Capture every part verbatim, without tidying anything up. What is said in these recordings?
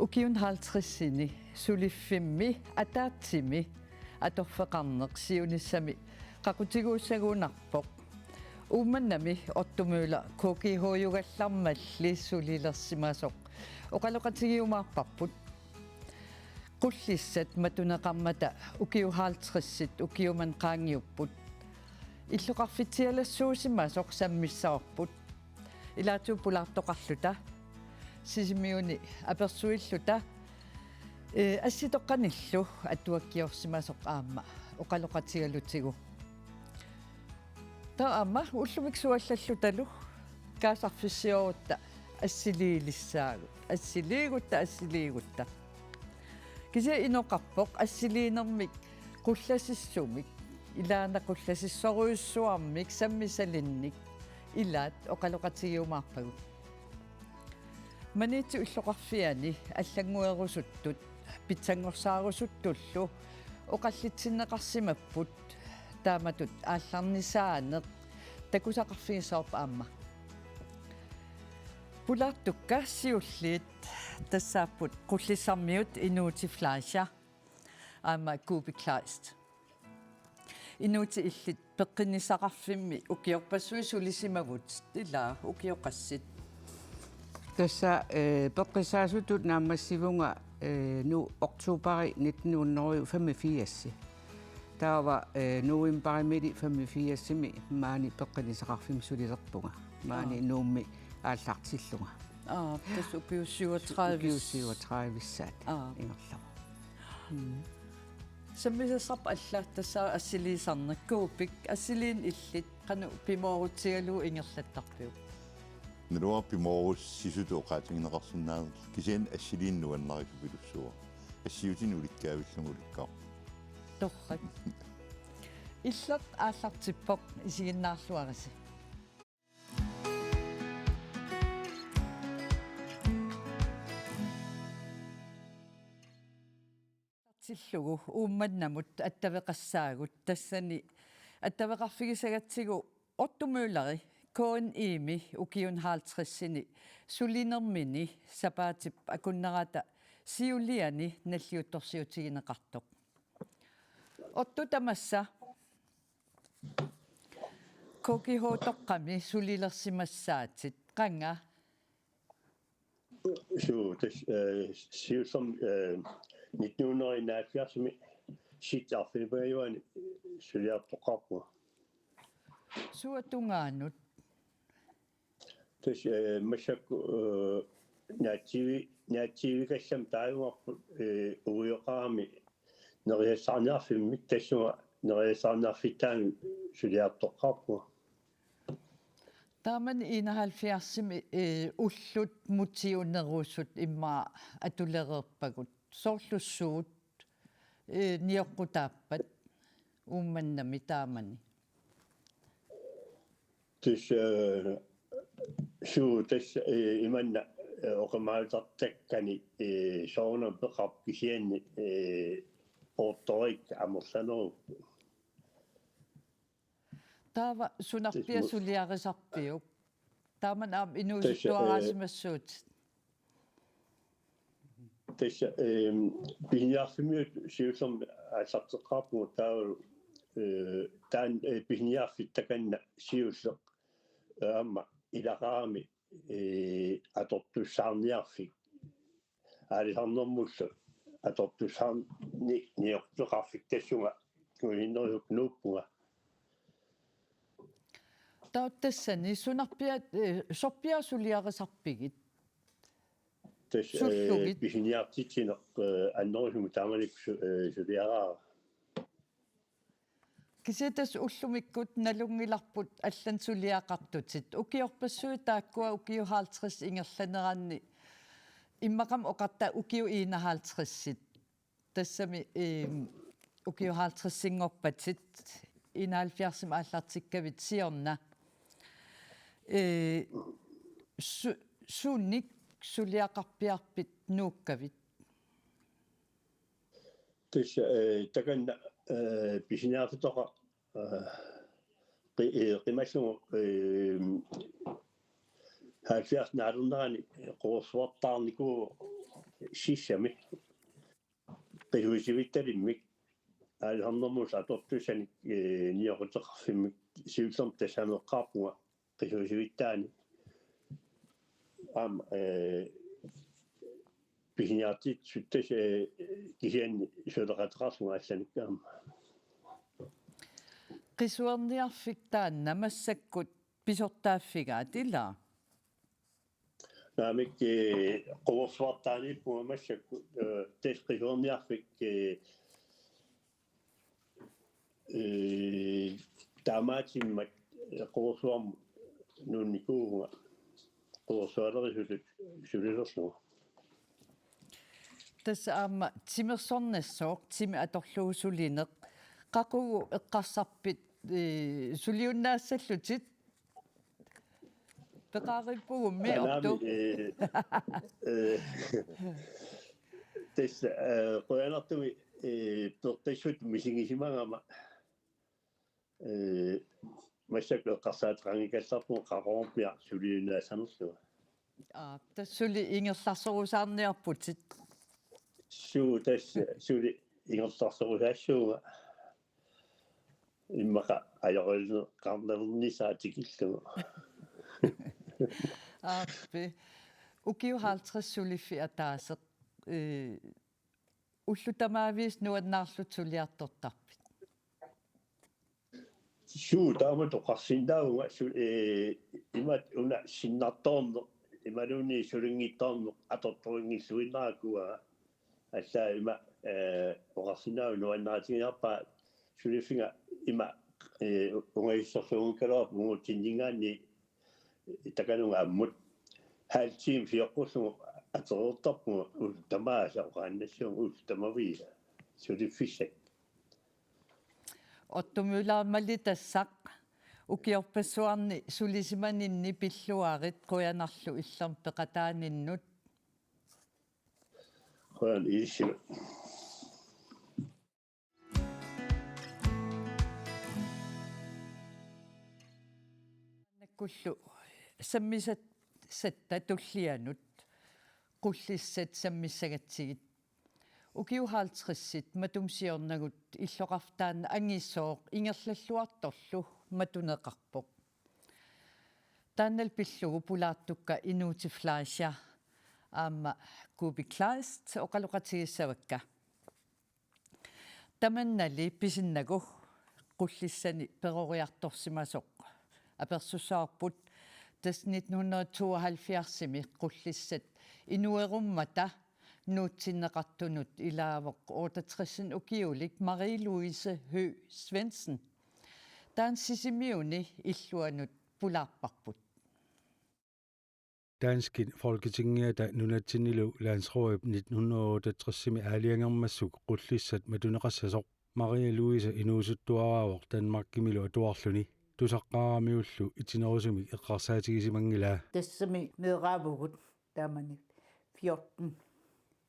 Ukiuni halvtredsini suliffimmi ataatsimi atorfeqarneq siunissami qaqutiguussagunarpoq. Uummannami Otto Møller K G H-jugallarmalli sulilersimasoq oqaloqatigiumaarparput. Qullissat matuneqarmata ukiut halvtredsit ukiumani qaangiupput. Illoqarfitsialassuusimasoq sammissavarput. Ilaatigut pulaartoqarluta, Sisimiuni apersuilluta, ee, assitoqqanillu atuakkiorsimasoq aamma oqaloqatigalutigu. Taava aamma ullumikkut suallallutalu kaasarfissiorutta assiliilissaagut, assiliigutta, assiliigutta. Kisianni inoqarpoq assiliinermik qullasissumik, ilaana qullasissorujussuarmik sammisalinnik ilaat oqaloqatigiumaarpagut. Maniitsup illoqarfiani allannguerusuttut pitsanngorsaarusuttullu oqallitsinneqarsimapput, taamatut aallarnisaaneq takusaqarfigissavarput aamma. Pulaartukka siulliit tassaapput Qullissarmiut Inuuti Fleischer aamma Kuupik Kleist. Inuutit illit peqqinnissaqarfimmi ukiorpassuit sulisimavut, ilaa, ukioqassit? Tassa, eh, peqqissaasutut naammassivunga, eh, nu oktoberi nitten hundrede og femogfirs. Taava, eh, novemberimili femogfirsimi maani peqqinnissaqarfimmi sulilerpunga. Maani Aa. Nuummi aallartillunga. Aa, tassa ukiut syvogtredive. Ukiut syvogtredive-ssaat Aa. Ingerlavoq. Mm. Sammisassarput alla tassa assiliisarneq, Kuupik, assiliineq illit qanoq pimoorutsigalugu ingerlattarpiuk? Naluara pimoorussisutut oqaatigineqarsinnaanerlugu, kisianni assiliineq nuannarisupilussuuvoq. Assiutinik ulikkaavillunga ulikkaarpoq. Torrak. Illit aallartippoq, isiginnaarluarisi. Tillugu Uummannamut attaveqassaagut, tassani attaveqarfigisagatsigu Otto Mølleri K N I-mi ukiuni halvtredsini sulinermini sapaatip akunnerata siuliani nalliuttorsiutigineqartoq. Otto, tamassa K G H-toqqami sulilersimassaatit, qanga? Suu, tassa, eh, siullermik, eh, nitten hundrede enoghalvfjerdsimi sit arfineq-pingajuanni suliartoqqaarpunga. Suut tungaanut? Tassa, eh, massakkut, eh, naatsiivi-, naatsiivikassamik taaguupput, eh, uioqarami nerisassarniarfimmik, tassunga nerisassarniarfittaami suliartoqqaarpunga. Taamani enoghalvfjerdsimi, eh, ullut mutiunerusut immaqa atulereerpagut. Soorlu suut, eh, nioqqutaappat Uummannami taamani? Tassa, eh, suu, tassa, eh, imanna, eh, oqimaatartakkani, eh, soorunami peqarpoq, kisianni, eh, poortoriikkat amerlanerupput. Taava sunarpiaq Tassa mu- suliarisarpiuk? Taamani aamma Tassa, eh, inuusuttuaraasimassuutit. Tassa, ehm, pisiniarfimmiut siullermik aallarteqqaarpugut taava, eh, taanna, eh, pisiniarfik takanna siulleq, eh, aamma ilaqarami, eh, atortussaarniarfik. Aalisarnermullu atortussaarni-, nioqquteqarfik tassunga kingusinnerusukkut nuuppunga. Taava tassani sunarpiaq, eh, sorpiaq suliarisarpigit? Tassa, eh, sullugit? Pisiniartitsineq, eh, annerusumik taamanikkut su-, eh, suliaraara. Kisianni tassa ullumikkut nalunngilarput allanut suliaqartutit. Ukiorpassuit taakkua ukiut halvtreds ingerlaneranni, immaqami oqarta ukiut enoghalvtredsit. Tassami, ehm, ukiut halvtredsinngorpatit, enoghalvfjerdsimi aallartikkavit siorna. Eh, su-, sunik suliaqarpiarpit nuukkavit? Tassa, eh, takanna, eh, pisiniarfitoqaq, eh, qi-, eh, qimallugu, eh, halvfjerds naalernerani quersuartaarnikuuvoq sissami qisuisivitalimmik aalisarnermut atortussanik, eh, nioqquteqarfimmik siullermik tassaaneqqaarpunga qisuisivittaani. Aamma, eh, pisiniartitsisut tassa, eh, kisianni suleqateqarlunga allanik aamma. Qisuerniarfik taanna massakkut pisortaaffigaat, ilaa? Naamik, eh, quersuartaaniippunga massakkut, eh, tassa qisuerniarfik, eh, eh, taamaattumik, eh, quersuarmut nuunnikuuvunga quersualerisutut sulilerlunga. Tassa aamma timersornassooq, timi atorlugu sulineq. Qaqugu eqqarsarpit, eh, suliunnaassallutit? Peqaariippugummi. Aa, naamik, Otto. Eh, eh, tassa, eh, qujanartumik, eh, peqqissut misigisimagama, eh, massakkut eqqarsaateqanngikkallarpunga Qaqormiaq suliunnaassanerlunga. Aa, tassa suli ingerlarsorusaarniarputit. Suu, tassa suli ingerlarsorusaassuunga. Immaqa ajorineqarnalernissaa tikillugu. Aappi. Ukiut halvtreds suliffiit ataaseq, eh, ullut tamaaviisa nuannaarlutit suliartortarpit? Suu, taamatut oqarsinnaavunga su-, eh, imatut una sinnartoorneq, imaluunniit sulinngitsoorneq atortorinngilluinnarakkit. Allaat ima, eh, oqarsinnaavunga nuannaarutiginerpaaq suliffiga ima, eh, ungajussuugaluarpoq uagutsinnit takanunga ammut. Halv time sioqqullugu atereertarpunga ullut tamaasa oqaannassuunga ullut tamaviisa suliffissat. Otto Møller, malittassaq ukiorpassuarni sulisimaninni pilluarit, qujanarlu illermik peqataaninnut. Qujan ilissilu. Nakkullu sammisat-, satta tullianut Qullissat sammissagatsigit. Ukiut halvtredsit matuma siornagut illoqarfik taanna angisooq ingerlalluartorlu matuneqarpoq. Taannalu pillugu pulaartukka Inuuti Fleischer aamma Kuupik Kleist oqaloqatigissavakka. Tamannali pisinnagu Qullissani peroriartorsimasoq apersussavarput. Tassa nitten hundrede tooghalvfjerdsimi Qullissat inuerummata nuutsinneqartunut ilaavoq otteogtresimi ukiulik Marie Louise Høegh Svendsen. Taanna Sisimiuni illuanut pulaarparput. Danskit Folketingiata nunatsinnilu landsrådip nitten hundrede otteogtresimi aalajangermassuk Qullissat matuneqassasoq Marie Louise inuusuttuaraavoq Danmarkimilu atuarluni. Tusaqqaaramiullu itinerusumik eqqarsaatigisimanngilaa. Tassami meeraavugut taamani fjorten,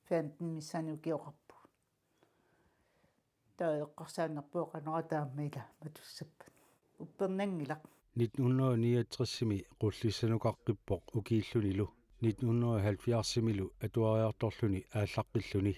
femten missaani ukioqarpugut. Taava eqqarsaanerput qanoq taama ila matussappat. Uppernanngilaq. Nitten hundrede niogtresimi Qullissanukaqqippoq ukiillunilu nitten hundrede halvfjerdsimilu atuariartorluni aallaqqilluni.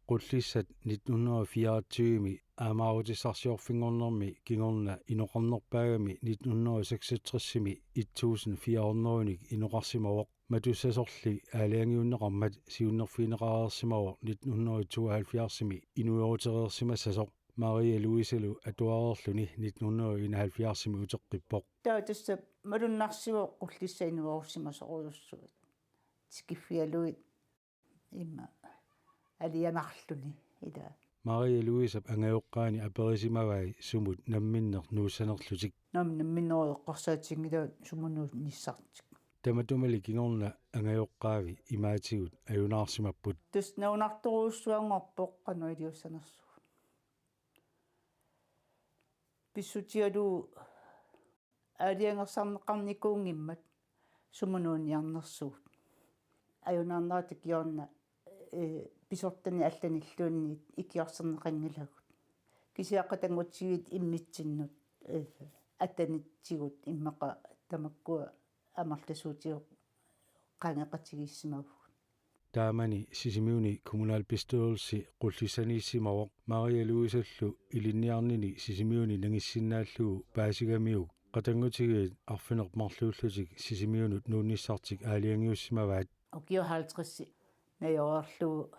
Qullissat nitten hundrede fireogtyvemi aamaarutissarsiorfinngornermi kingorna inoqarnerpaagami nitten hundrede seksogtresimi et tusind fire hundrede inoqarsimavoq. Matussasorli aalajangiunneqarmat siunnerfigineqareersimavoq nitten hundrede tooghalvfjerdsimi inuerutereersimassasoq Marie Louiselu atuareerluni nitten hundrede enoghalvfjerdsimi uteqqippoq. Taava tassa malunnarsivoq Qullissat inuerussimasorujussuit. Tikiffigalugit ima alianarluni ila. Marie Louisep angajoqqaani aperisimavai sumut namminneq nuussanerlutik. Nam-, namminneq eqqarsaatiginngilaat sumut nuunnissartik. Tamatumali kingorna angajoqqaavi imaatigut ajunaarsimapput. Tassa nalunartorujussuanngorpoq qanoq iliussanersugut. Pissutigalugu aalajangerneqarnikuunngimmat sumut nuunniarnersugut. Ajunaarnera takiorna, eh, pisortanit allanilluunniit ikiorserneqanngilagut. Kisianni qatanngutigit immitsinnut, eh, atanitsigut immaqa tamakkua amerlasuutigut qaangeqatigiissimavugut. Taamani Sisimiuni kommunalbestyrelse qullissaniissimavoq. Maria Louisallu ilinniarnini Sisimiuni nangissinnaallugu paasigamiuk qatanngutigiit arfineq-marluullutik Sisimiunut nuunnissartik aalajangiussimavaat. Ukioq halvtreds najorlugu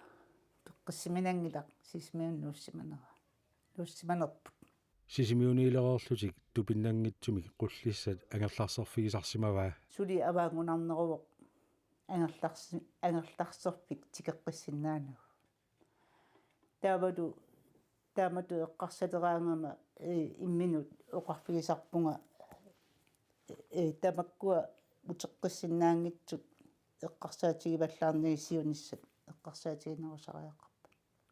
peqqissiminanngilaq Sisimiunut nuussimanera. Nuussimanerput. Sisimiuniilereerlutik tupinnanngitsumik Qullissat angerlarserfigisarsimavaa. Suli avaanngunarneruvoq angerlarsi-, angerlarserfik tikeqqissinnaanagu. Taavalu taamatut eqqarsaleraangama, eh, imminut oqarfigisarpunga, eh, tamakkua uteqqissinnaanngitsut eqqarsaatigivallaarnagit siunissat eqqarsaatiginerusariaqarput.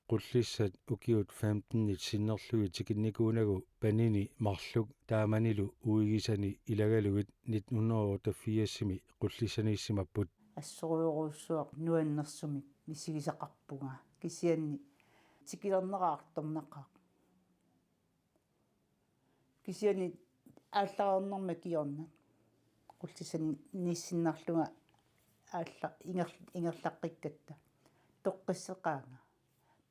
Qullissat ukiut femtenit sinnerlugit tikinnikuunagu panini marluk taamanilu uigisani ilagalugit nitten hundrede og otteogfirsimi qullissaniissimapput. Assorujorujussuaq nuannersumik misigisaqarpunga, kisianni tikilernera artornaqaaq. Kisianni aallareernerma kingorna qullissaniissinnarlunga aalla-, inger-, ingerlaqqikkatta toqqissaqaanga.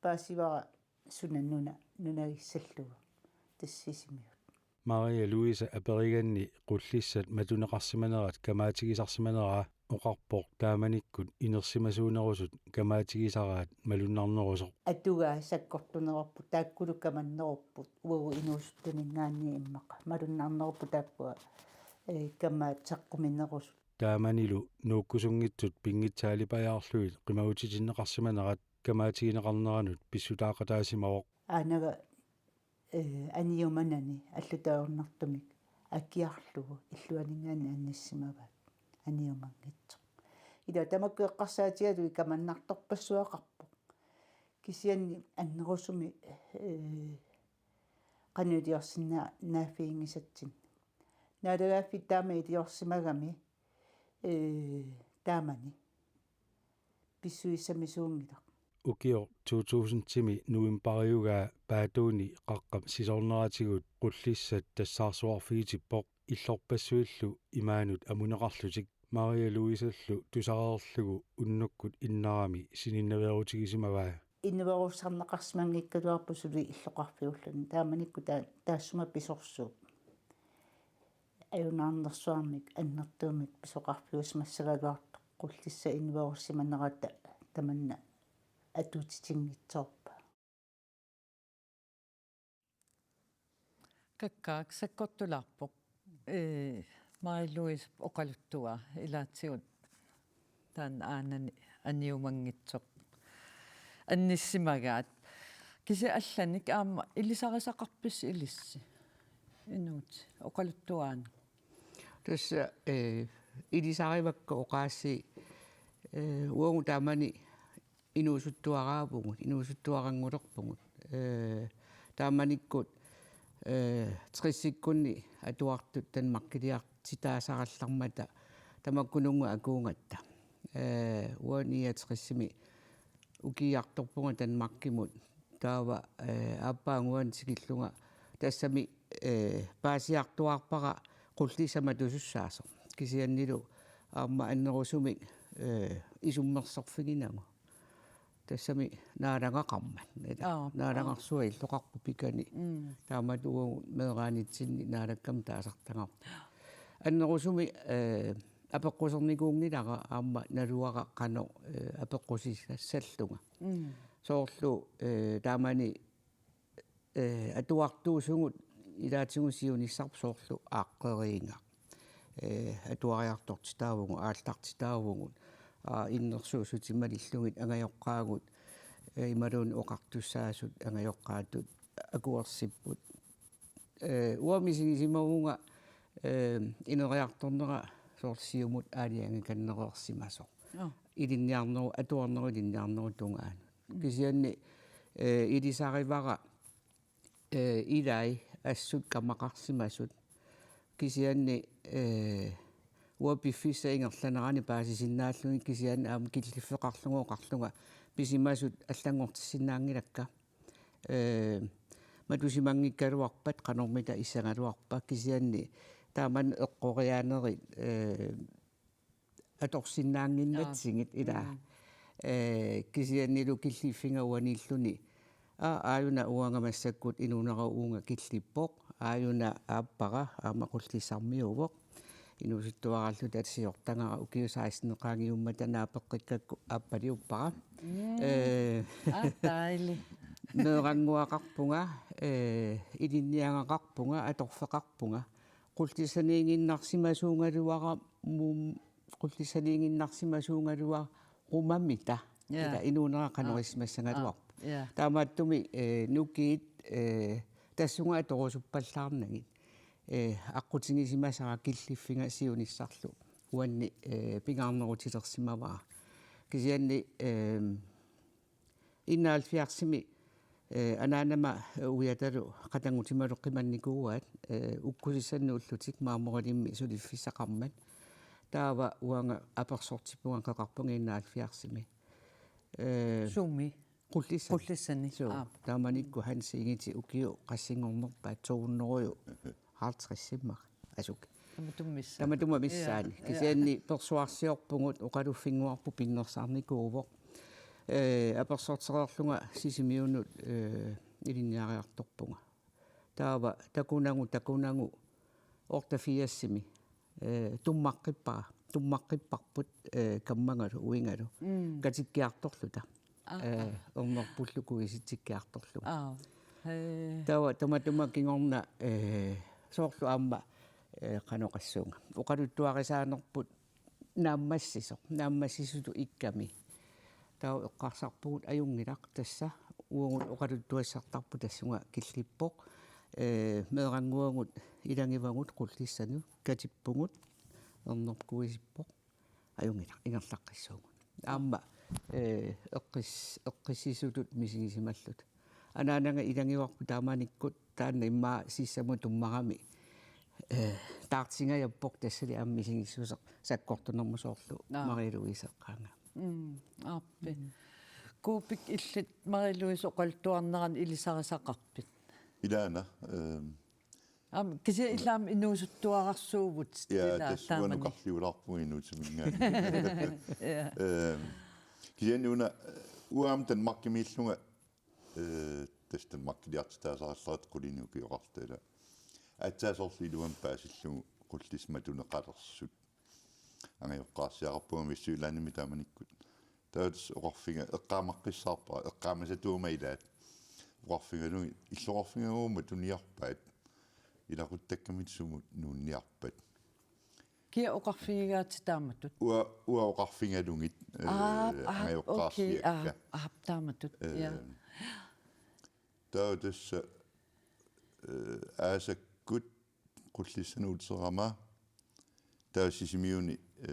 Paasivara suna nuna-, nunagissallugu tassa Sisimiut. Maria Louise aperiganni Qullissat matuneqarsimanerat kamaatigisarsimaneraa oqarpoq taamanikkut inersimasuunerusut kamaatigisaraat malunnarnerusoq. Atugaat sakkortuneruppput, taakkulu kamannerupput, uagut inuusuttuninngaanniit immaqa malunnarnerupput taakkua, eh, kamaat saqquminerusut. Taamanilu nuukkusunngitsut pinngitsaalipajaarlugit qimagutitinneqarsimanerat kamaatigineqarneranut pissutaaqataasimavoq. Aanaga, eh, aniumanani allatut ajornartumik akiarlugu illuaninngaanniit annissimavaat aniumanngitsoq. Ila tamakku eqqarsaatigalugit kamannartorpassuaqarpoq. Kisianni annerusumik, eh, qanoq iliorsinnaa-, naaffiginngisatsinnik. Naalagaaffik taama iliorsimagami, eh, taamani pissusissamisuunngilaq. Ukioq to tusindimi novembariugaa Paatuuni qaqqap sisorneratigut Qullissat tassaarsuarfigitippoq, illorpassuillu imaanut amuneqarlutik. Maria Louisallu tusareerlugu unnukkut innarami sininnaveerutigisimavaa. Innuerussarneqarsimanngikkaluarpoq suli illoqarfiulluni. Taamanikkut taa-, taassuma pisorsuup ajunaarnersuarmik annertuumik pisoqarfiusimassagaluartoq, Qullissat innuerussimanerata tamanna atuutitinngitsoorpaa. Kakkaak sakkortulaarpoq. Ee, Maria Louise oqaluttuaa ilaatigut taanna aanani aniumanngitsoq annissimagaat. Kisianni allanik aamma ilisarisaqarpisi ilissi? Inuutit oqaluttuaanni. Tassa, eh, ilisarivakka oqaasii, eh, uagut taamani inuusuttuaraavugut, inuusuttuaranngulerpugut. Eh, taamanikkut, eh, tressikkunni atuartut Danmarkiliartitaasarallarmata tamakkununnga akuugatta. Eh, uani niogtresimi ukiiartorpunga Danmarkimut. Taava, eh, aappaaguani tikillunga tassami, eh, paasiartuaarpara Qullissat matusussaasoq. Kisiannilu aamma annerusumik, eh, isummersorfiginagu. Tassami naalagaqarmat. Aa, aa. Naalagarsuaq illoqarpoq pikani. Mm. Taamatut uagut meeraanitsinni Naalakkamut taasartagarput. Annerusumik, eh, apeqqusernikuunngilara aamma naluara qanoq, eh, apeqqusisassallunga. Mm. Soorlu, eh, taamani, eh, atuartuusugut ilaatigut siunissarput soorlu aaqqeriigaq. Eh, atuariartortitaavugut, aallartitaavugut, aa, innersuussutsit malillugit angajoqqaagut, eh, imaluunniit oqartussaasut angajoqqaatut akuersipput. Eh, uanga misigisimavunga, eh, ineriartornera soorlu siumut aalajangikannereersimasoq. Joo. Ilinniarneru-, atuarnerup ilinniarnerup tungaanut. Mm. Kisianni, eh, ilisarivara, eh, ilai assut kamaqarsimasut. Kisianni, eh, uanga piffissap ingerlanerani paasisinnaallugit kisianni aamma killiffeqarlunga oqarlunga pisimasut allanngortissinnaanngilakka. Eh, matusimanngikkaluarpat qanormita issagaluarpa kisianni taamani eqqoriaanerit, eh, atorsinnaannginnatsigit. Aa. Ilaa. Mm. Ee, kisiannilu killiffiga uaniilluni. Aa, aajuna uanga massakkut inuunera uunga killippoq. Aajuna aappara aamma Qullissarmiuuvoq. Inuusuttuaraalluta siortagara ukiut seksten qaangiummata naapeqqikkakku aappaliuppara. Mm. Ee, Aa, dejligt. Meerannguaqarpunga, ee, ilinniagaqarpunga, atorfeqarpunga. Qullissaniiginnarsimasuugaluara mum-, Qullissaniiginnarsimasuugaluarumamita. Ja. Ila inuunera qanoq aa, isimassagaluarpoq. Ja. Taamaattumik, eh, nukiit, eh, tassunga atorusuppallaarnagit. Eh, aqqutigisimasara killiffiga siunissarlu. Uanni, eh, pingaarnerutilersimavara. Kisianni, eh, enoghalvfjerdsimi, eh, anaanama, eh, uiatalu qatangutimalu qimannikuuaat, eh, ukkusissanni ullutik Marmorilimmi suliffissaqarmat. Taava uanga apersortippunga qeqarpunga enoghalvfjerdsimi. Eh, Sumi? Qullissani. Qullissani. Suu, aap. Taamanikkut Hans Egedep ukiut qassinngornerpaat, to hundrede og halvtreds immaqa. Asuk. Tamatuma missaani. Tamatuma missaani. Ja, ja. Kisianni persuarsiorpugut, oqaluffinnguarput pinnersarnikuuvoq. Eh, apersortereerlunga Sisimiunut, eh, ilinniariartorpunga. Taava takunagu, takunagu otteogfirsimi, eh, tummaqqippara, tummaqqipparput, eh, kammagalu uigalu. Mm. Katikkiartorluta. Aa, eh, aa. Ernerpullu kuisitsikkiartorlugu. Aa, hee. Taava tamatuma kingorna, eh, soorlu aamma, eh, qanoq oqassuunga. Oqaluttuarisaanerput naammassisoq, naammassisutut ikkami. Taava eqqarsarpugut ajunngilaq tassa, uagut oqaluttuassartarput tassunga killippoq, eh, meerannguagut ilagivagut Qullissanut, katippugut, ernerput kuisippoq. Ajunngilaq, ingerlaqqissuugut. Aamma, eh, eqqis-, eqqissisutut misigisimalluta. Anaanaga ilagivarput taamanikkut, taanna immaqa sissamut tummarami, eh, taartingajappoq, tassali aamma misigissuseq sakkortunermut soorlu. Aa. Marie Louise eqqaanga. Mm, aappi. Mm. Kuupik, illit Marie Louise oqaluttuarnerani ilisarisaqarpit? Ilaana, ehm, Aamma, kisianni illit aamma inuusuttuararsuuvutit. Ja, ilaa, tassa uanga taamani nukarliulaarpunga inuusuttuminngaanniit. Ja. Ehm, kisianni una, uanga aamma Danmarkimiillunga, eh, tassa Danmarkiliartitaasarallarlunga qulinik ukioqarluta, ilaa. Aatsaat soorlu iluamik paasillugu Qullissat matuneqalersut. Angajoqqaarsiaqarpunga Midtjyllandimi taamanikkut. Taava tassa oqarfiga-, eqqaamaqqissaarpara, eqqaamasatuuma ilaat. Oqarfigalugit, illoqarfigalugu matuniarpaat. Ilaquttakkamit sumut nuunniarpat. Kia oqarfigigaatit taamatut? Uanga, uanga oqarfigalugit, eh, aa, aa, angajoqqaarsiakka. Okay, aa, aa, taamatut, eh, ja. Taava tassa, eh, aasakkut Qullissanut uterama, taava Sisimiuni, eh,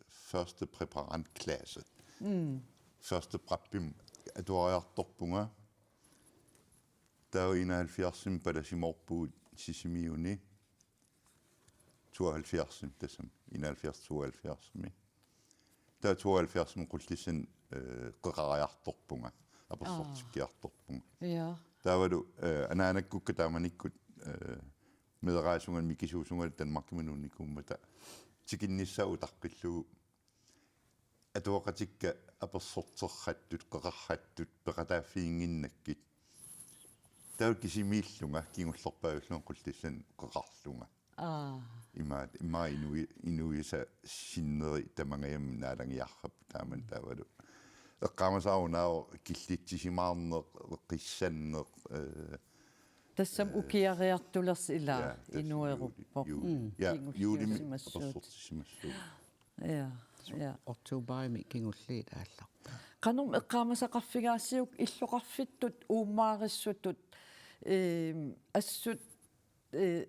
første præparandklasse. Mm. Første præpimik atuariartorpunga. Taava enoghalvfjerdsimi palasimoorpugut Sisimiuni. Tooghalvfjerdsimi tassami. Enoghalvfjerds tooghalvfjerdsimi. Taava tooghalvfjerdsimi Qullissani, eh, qeqariartorpunga. Apersortikkiartorpunga. Aa. Ja. Taavalu, eh, anaanakkukka taamanikkut, eh, meeraasunga mikisuusunga Danmarkimut nuunnikuummata tikinnissaa utaqqillugu atuaqatikka apersorterrattut, qeqarrattut, peqataaffiginnginnakkit. Taava kisimiillunga kingullerpaavillunga Qullissani qeqarlunga. Aa. Imaat, imaat inui-, inuisa sinneri tamangajammi naalagiarrapput taamani taavalu. Eqqaamasara unaavoq killitsisimaarneq, qissanneq, eh, tassami eh, ukiariartulersi ilaa, ja, tassa inueruppoq. Juli, juli. Mm. Ja, kingulliusimassuutit. Julimi apersortissimassuutit. Ja, ja. Oktobarimi kingulliit aallarput. Qanormi eqqaamasaqarfigaasiuk illoqarfittut, uummaarissutut, ehm, assut, eh,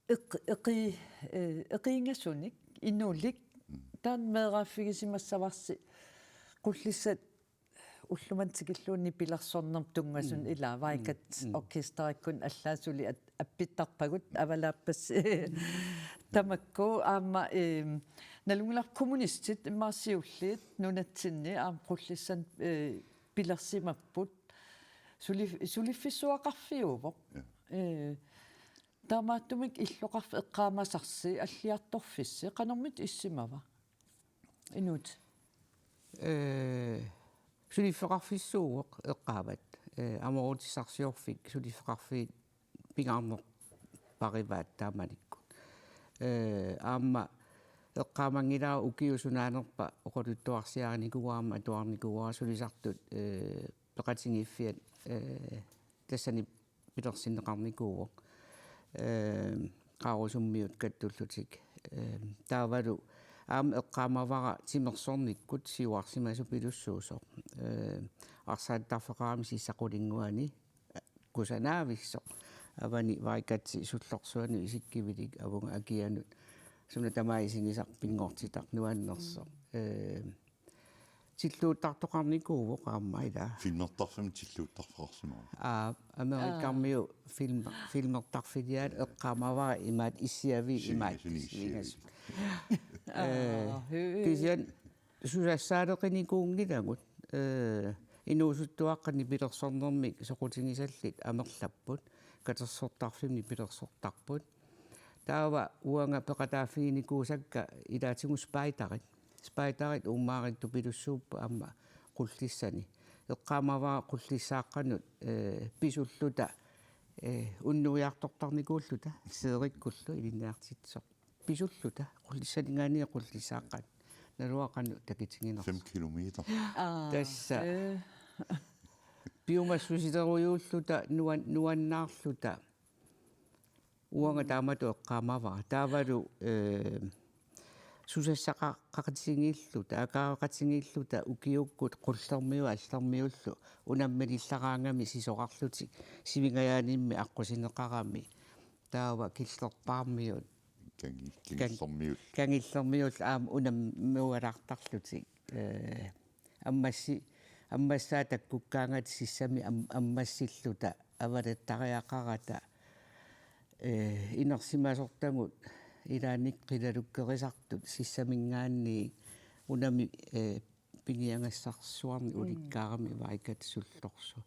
eq-, eqi-, eh, eqiingasunik, inulik, mm, taanna meeraaffigisimassavarsi Qullissat ullumimut tikillugu nipilersornermut tunngasut, mm, ilaa, Vaikat, mm, mm, orkesterikkut allaat suli at-, appittarpagut, avalaappassi. Tamakku aamma, eh, nalunngilarput kommunistit immaqa siulliit nunatsinni aamma Qullissani, eh, pilersimapput. Suli-, suliffissuaqarfiuvoq. Ja. Eh, taamaattumik illoqarfik eqqaamasarsi, alliartorfissi, qanormita issimava? Inuutit. Ee, suliffeqarfissuuvoq eqqaavat. Ee, amoorutissarsiorfik suliffeqarfiit pingaarnerparivaat taamanikkut. Ee, aamma eqqaamanngilara ukiut sunaanerpa oqaluttuarsiarinikuuara aamma atuarnikuuara sulisartut, ee, peqatigiiffiat, ee, tassani pilersinneqarnikuuvoq. Ee, Qaarusummiut kattullutik. Ee, taavalu aamma eqqaamavara timersornikkut siuarsimasupilussuusoq. Ee, arsaattarfeqarami sissap qulinnguani kusanaavissoq. Avani Vaikatsi sullorsuanut isikkivilik avunga akianut. Suna tamaat isigisaq pinngortitaq nuannersoq. Ee, tilluuttartoqarnikuuvoq aamma ila. Filmertarfimmi tilluuttarfeqarsimavoq. Aa, Amerikkarmiu film, filmertarfiliaat eqqaamavara imaat issiavi imaat. Sinigasuni issiavi. Sinigasuni. Ee, Aa, hø. Kisianni susassaaleqinikuunngilagut, ee, inuusuttuaqqat nipilersornermik soqutigisallit amerlapput, katersortarfimmi nipilersortarput. Taava uanga peqataaffiginikuusakka ilaatigut spejderit. Spejderit uummaarittut pilussuupput aamma Qullissani. Eqqaamavara Qullissaaqqanut, ee, pisulluta, ee, unnuiartortarnikuulluta, Seerikkullu ilinniartitsisoq. Pisulluta, Qullissaninngaanniit Qullissaaqqanut. Naluara qanoq takitiginersoq. Fem kilometer. Aa, Tassa. Ee. Piumassusilerujuulluta, nuan-, nuannaarluta. Uanga taamatut eqqaamavara. Taavalu, ee, susassaqaqatigiilluta, akaareqatigiilluta ukiukkut Qullermiut Allermiullu unammilillaraangami sisorarlutik Sivingajaanimmi aqqusineqarami. Taava Killerpaarmiut. Kangi-, Kan-, Kangillermiut. Kangillermiut aamma unammualaartarlutik. Ee, ammassi-, ammassaat takkukkaangat sissami am-, ammassilluta avalattariaqarata, ee, inersimasortagut ilaanni qilalukkerisartut sissaminngaanniit unami, ee, piniagassarsuarnik Mm. ulikkaarami Vaikatsi sullorsuaq.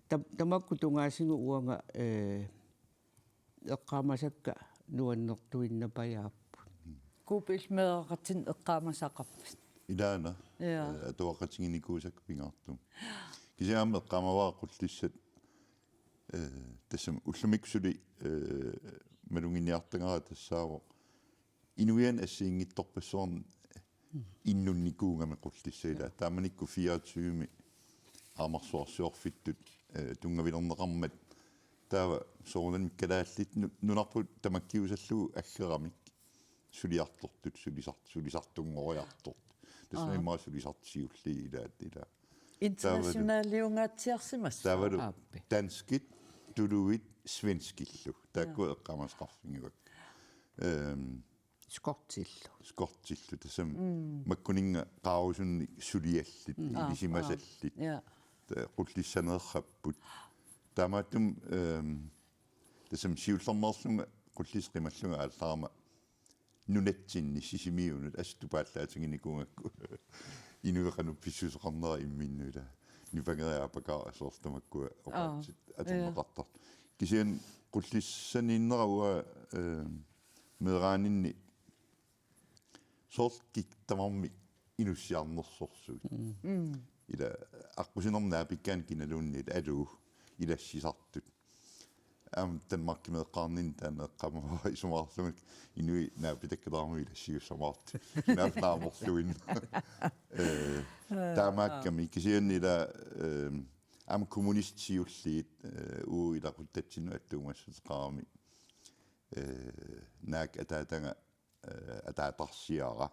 Tam-, tamakku tungaasigut uanga, ee, eqqaamasakka nuannertuinnapajaapput. Kuupillu meeraqatit eqqaamasaqarpit? Ilaana, Ja. ee, atuaqatiginikuusakka pingaartumik. Kisianni aamma eqqaamavara Qullissat, ee, tassami ullumikkut suli, ee, malunnginniartagara tassaavoq inuiaat assigiinngitsorpassuarnik innunnikuugami Qullissat ilaa. Taamanikkut fireogtyve-mi aamarsuarsiorfittut, ee, tunngavilerneqarmat taava soorunami kalaallit nu-, nunarput tamakkiusallugu aggeramik suliartortut, sulisart-, sulisartunngoriartortut. Tassami Aa. immaqa sulisartut siulliit ilaat ilaa. Internationaliungaatsiarsimassaaq. Taavalu Aappi. danskit, tuluit, svenskillu. Taakku Jaa. eqqaamasaqarfigivakka. Ehm, Skottillu. Skottillu, tassami Mm. makkuninnga qaarusunnik suliallit, Mm. Aa, ilisimasallit. aa. Ja. Ta-, Qullissaneerrapput. Taamaattumik, ehm, tassami siullermeerlunga Qullissat qimallunga aallarama nunatsinni Sisimiunut assut tupaallaatiginikuugakku. Inuit qanoq pissuseqarnera imminnut ilaa. Nipangeriaapakka soorlu tamakkua Aa, oqaatsit ja. atorneqartartut. Kisianni Qullissaniinnera uanga, ehm, meeraaninni soorlu kikkut tamarmik inussiarnersorsuit. Mm. Mm. Ila aqqusinermi naapikkaanni kinaluunniit aluu ilassisartut. Aamma Danmarkimeeqqaarninni taanna eqqaamavara isumaqarlunga inuit naapitakkalaarmata ilassiussamaartut. Naap-, naamorluinnaq. Ee, taamaakkami kisianni ila, ee, aamma kommunistit siulliit, ee, uagut ilaquttatsinnut attuumassuteqarami. Ee, naak ataataga, ee, ataatarsiara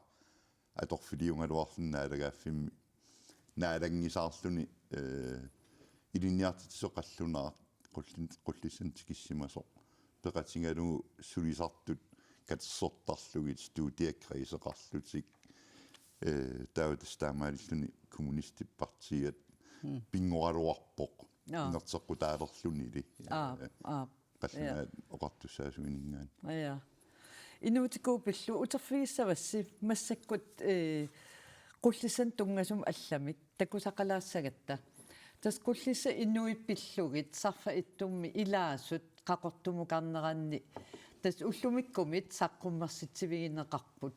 atorfiliugaluarluni naalagaaffimmi naalanngisaarluni, ee, ilinniartitsisoq qallunaaq Qullin-, Qullissanik tikissimasoq peqatigalugu sulisartut katersortarlugit studiet kredseqarlutik, ee, taava tassa taamaalilluni kommunistit partiit Mm. pinngoraluarpoq Aa. inerteqqutaalerlunili. Aa, Ee, aa. qallunaat Ja. oqartussaasuininngaanniit. Ja. Inuutikkuupillu uterfigissavassi massakkut, ee, Qullissanik tunngasumik allamik takusaqalaassagatta. Tassa Qullissat inuit pillugit sarfaq ittummi ilaasut Qaqortumukarneranni tassa ullumikkumit saqqummersitsivigineqarput.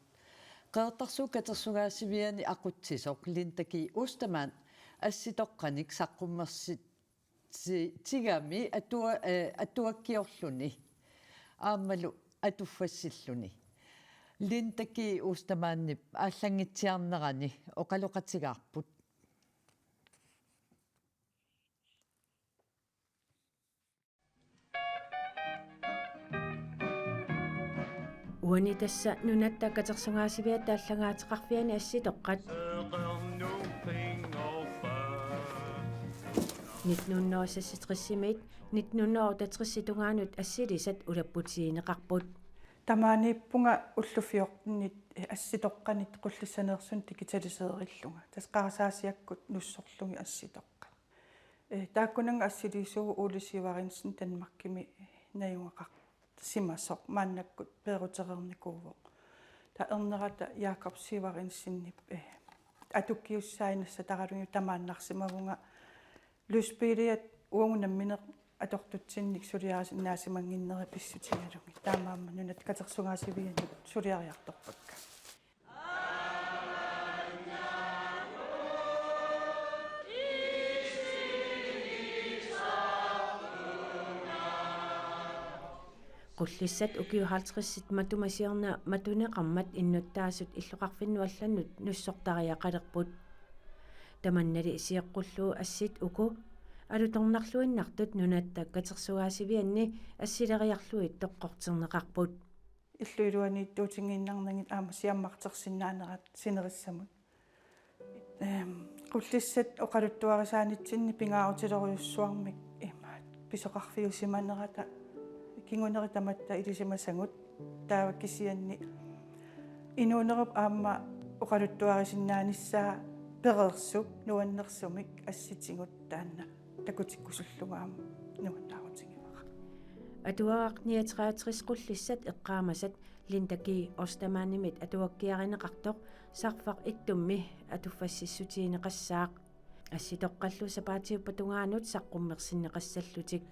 Qeqertarsuup Katersugaasiviani aqutsisoq Linda G. Ostermann assitoqqanik saqqummersi- ti-, tigami atua-, eh, atuakkiorluni aammalu atuffassilluni. Linda G. Ostermannip aallanngitsiarnerani oqaloqatigaarput. Uani tassa Nunatta Katersugaasiviata aallangaateqarfiani assitoqqat. Nitten hundrede og seksogtres-imiit nitten hundrede og otteogtres-ip tungaanut assilisat ulapputigineqarput. Tamaaniippunga ullut fjortenit assitoqqanit Qullissaneersunut digitaliseerillunga. Tassa qarasaasiakkut nussorlugit assitoqqat. Eh, taakkunannga assilisuuvoq Ole Severinsen Danmarkimi najugaqarsimasoq, maannakkut peerutereernikuuvoq. Taava ernerata Jakob Severinsenip, eh, atukkiussaanissaq taralugu tamaannarsimavunga lysbiiliat uagut nammineq atortutsinnik suliarisinnaasimannginnerat pissutigalugit. Taamaammat Nunatta Katersugaasivianut suliariartorpakka. Qullissat ukiut halvtredsit matuma siorna matuneqarmat innuttaasut illoqarfinnut allanut nussortariaqalerput. Tamannali sioqqullugu assit uku alutornarluinnartut Nunatta Katersugaasivianni assileriarlugit toqqorterneqarput. Illup iluaniittuutinngiinnarnagit aamma siammartersinnaanerat sinerissamut. Ehm, Qullissat oqaluttuarisaanitsinni pingaarutilerujussuarmik imaat pisoqarfiusimanerata kinguneri tamatta ilisimasagut, taava kisianni inuunerup aamma oqaluttuarisinnaanissaa pereersoq nuannersumik assitigut taanna takutikkusullugu aamma nuannaarutigivara. Atuagaq nioghalvtreds Qullissat eqqaamasat Linda G. Ostermannimit atuakkiarineqartoq Sarfaq Ittummi atuffassissutigineqassaaq. Assitoqqallu sapaatiuppat tungaanut saqqummersinneqassallutik.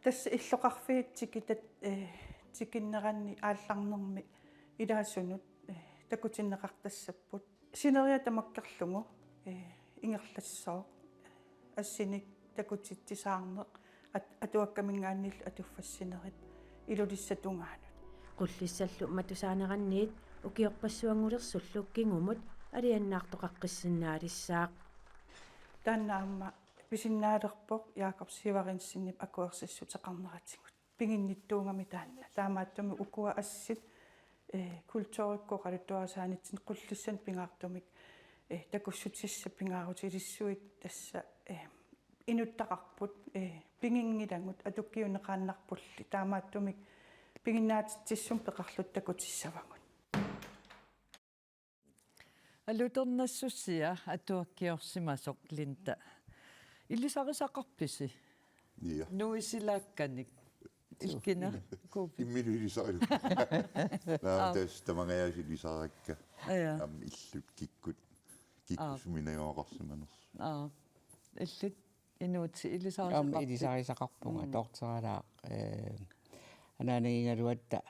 Tassa illoqarfiit tikitat, eh, tikinneranni aallarnermi ilaasunut, eh, takutinneqartassapput. Sineriak tamakkerlugu, eh, ingerlassooq, assinik takutitsisaarneq, at-, atuakkaminngaanniillu atuffassinerit Ilulissat tungaanut. Qullissallu matusaaneranniit ukiorpassuanngulersullu kingumut aliannaartoqaqqissinnaalissaaq. Taanna aamma pisinnaalerpoq Jakob Severinsenip akuersissuteqarneratigut. Piginnittuugami taanna. Taamaattumik ukua assit, eh, kulturikkut oqaluttuarisaanitsinni Qullissanut pingaartumik, eh, takussutissat pingaarutilissuit tassa, eh, inuttaqarput, eh, piginngilagut atukkiunneqaannarpulli. Taamaattumik piginnaatitsissummik peqarluta takutissavagut. Alutornassusia atuakkiorsimasoq Linda. Ilisarisaqarpisi? Ja. Nuisilaakkanik. Ilkina, kuupi. Imminut ilisarilu. Naa, aap, tassa tamangajaasa ilisarakka. Ja. Aamma illut kikkut. Aap. Kikkusumi najugaqarsimanersut. Aap. Illit inuutit ilisarisaqarpit? Aamma ilisarisaqarpunga, mm, toorteralaaq. Eh, anaanagigaluatta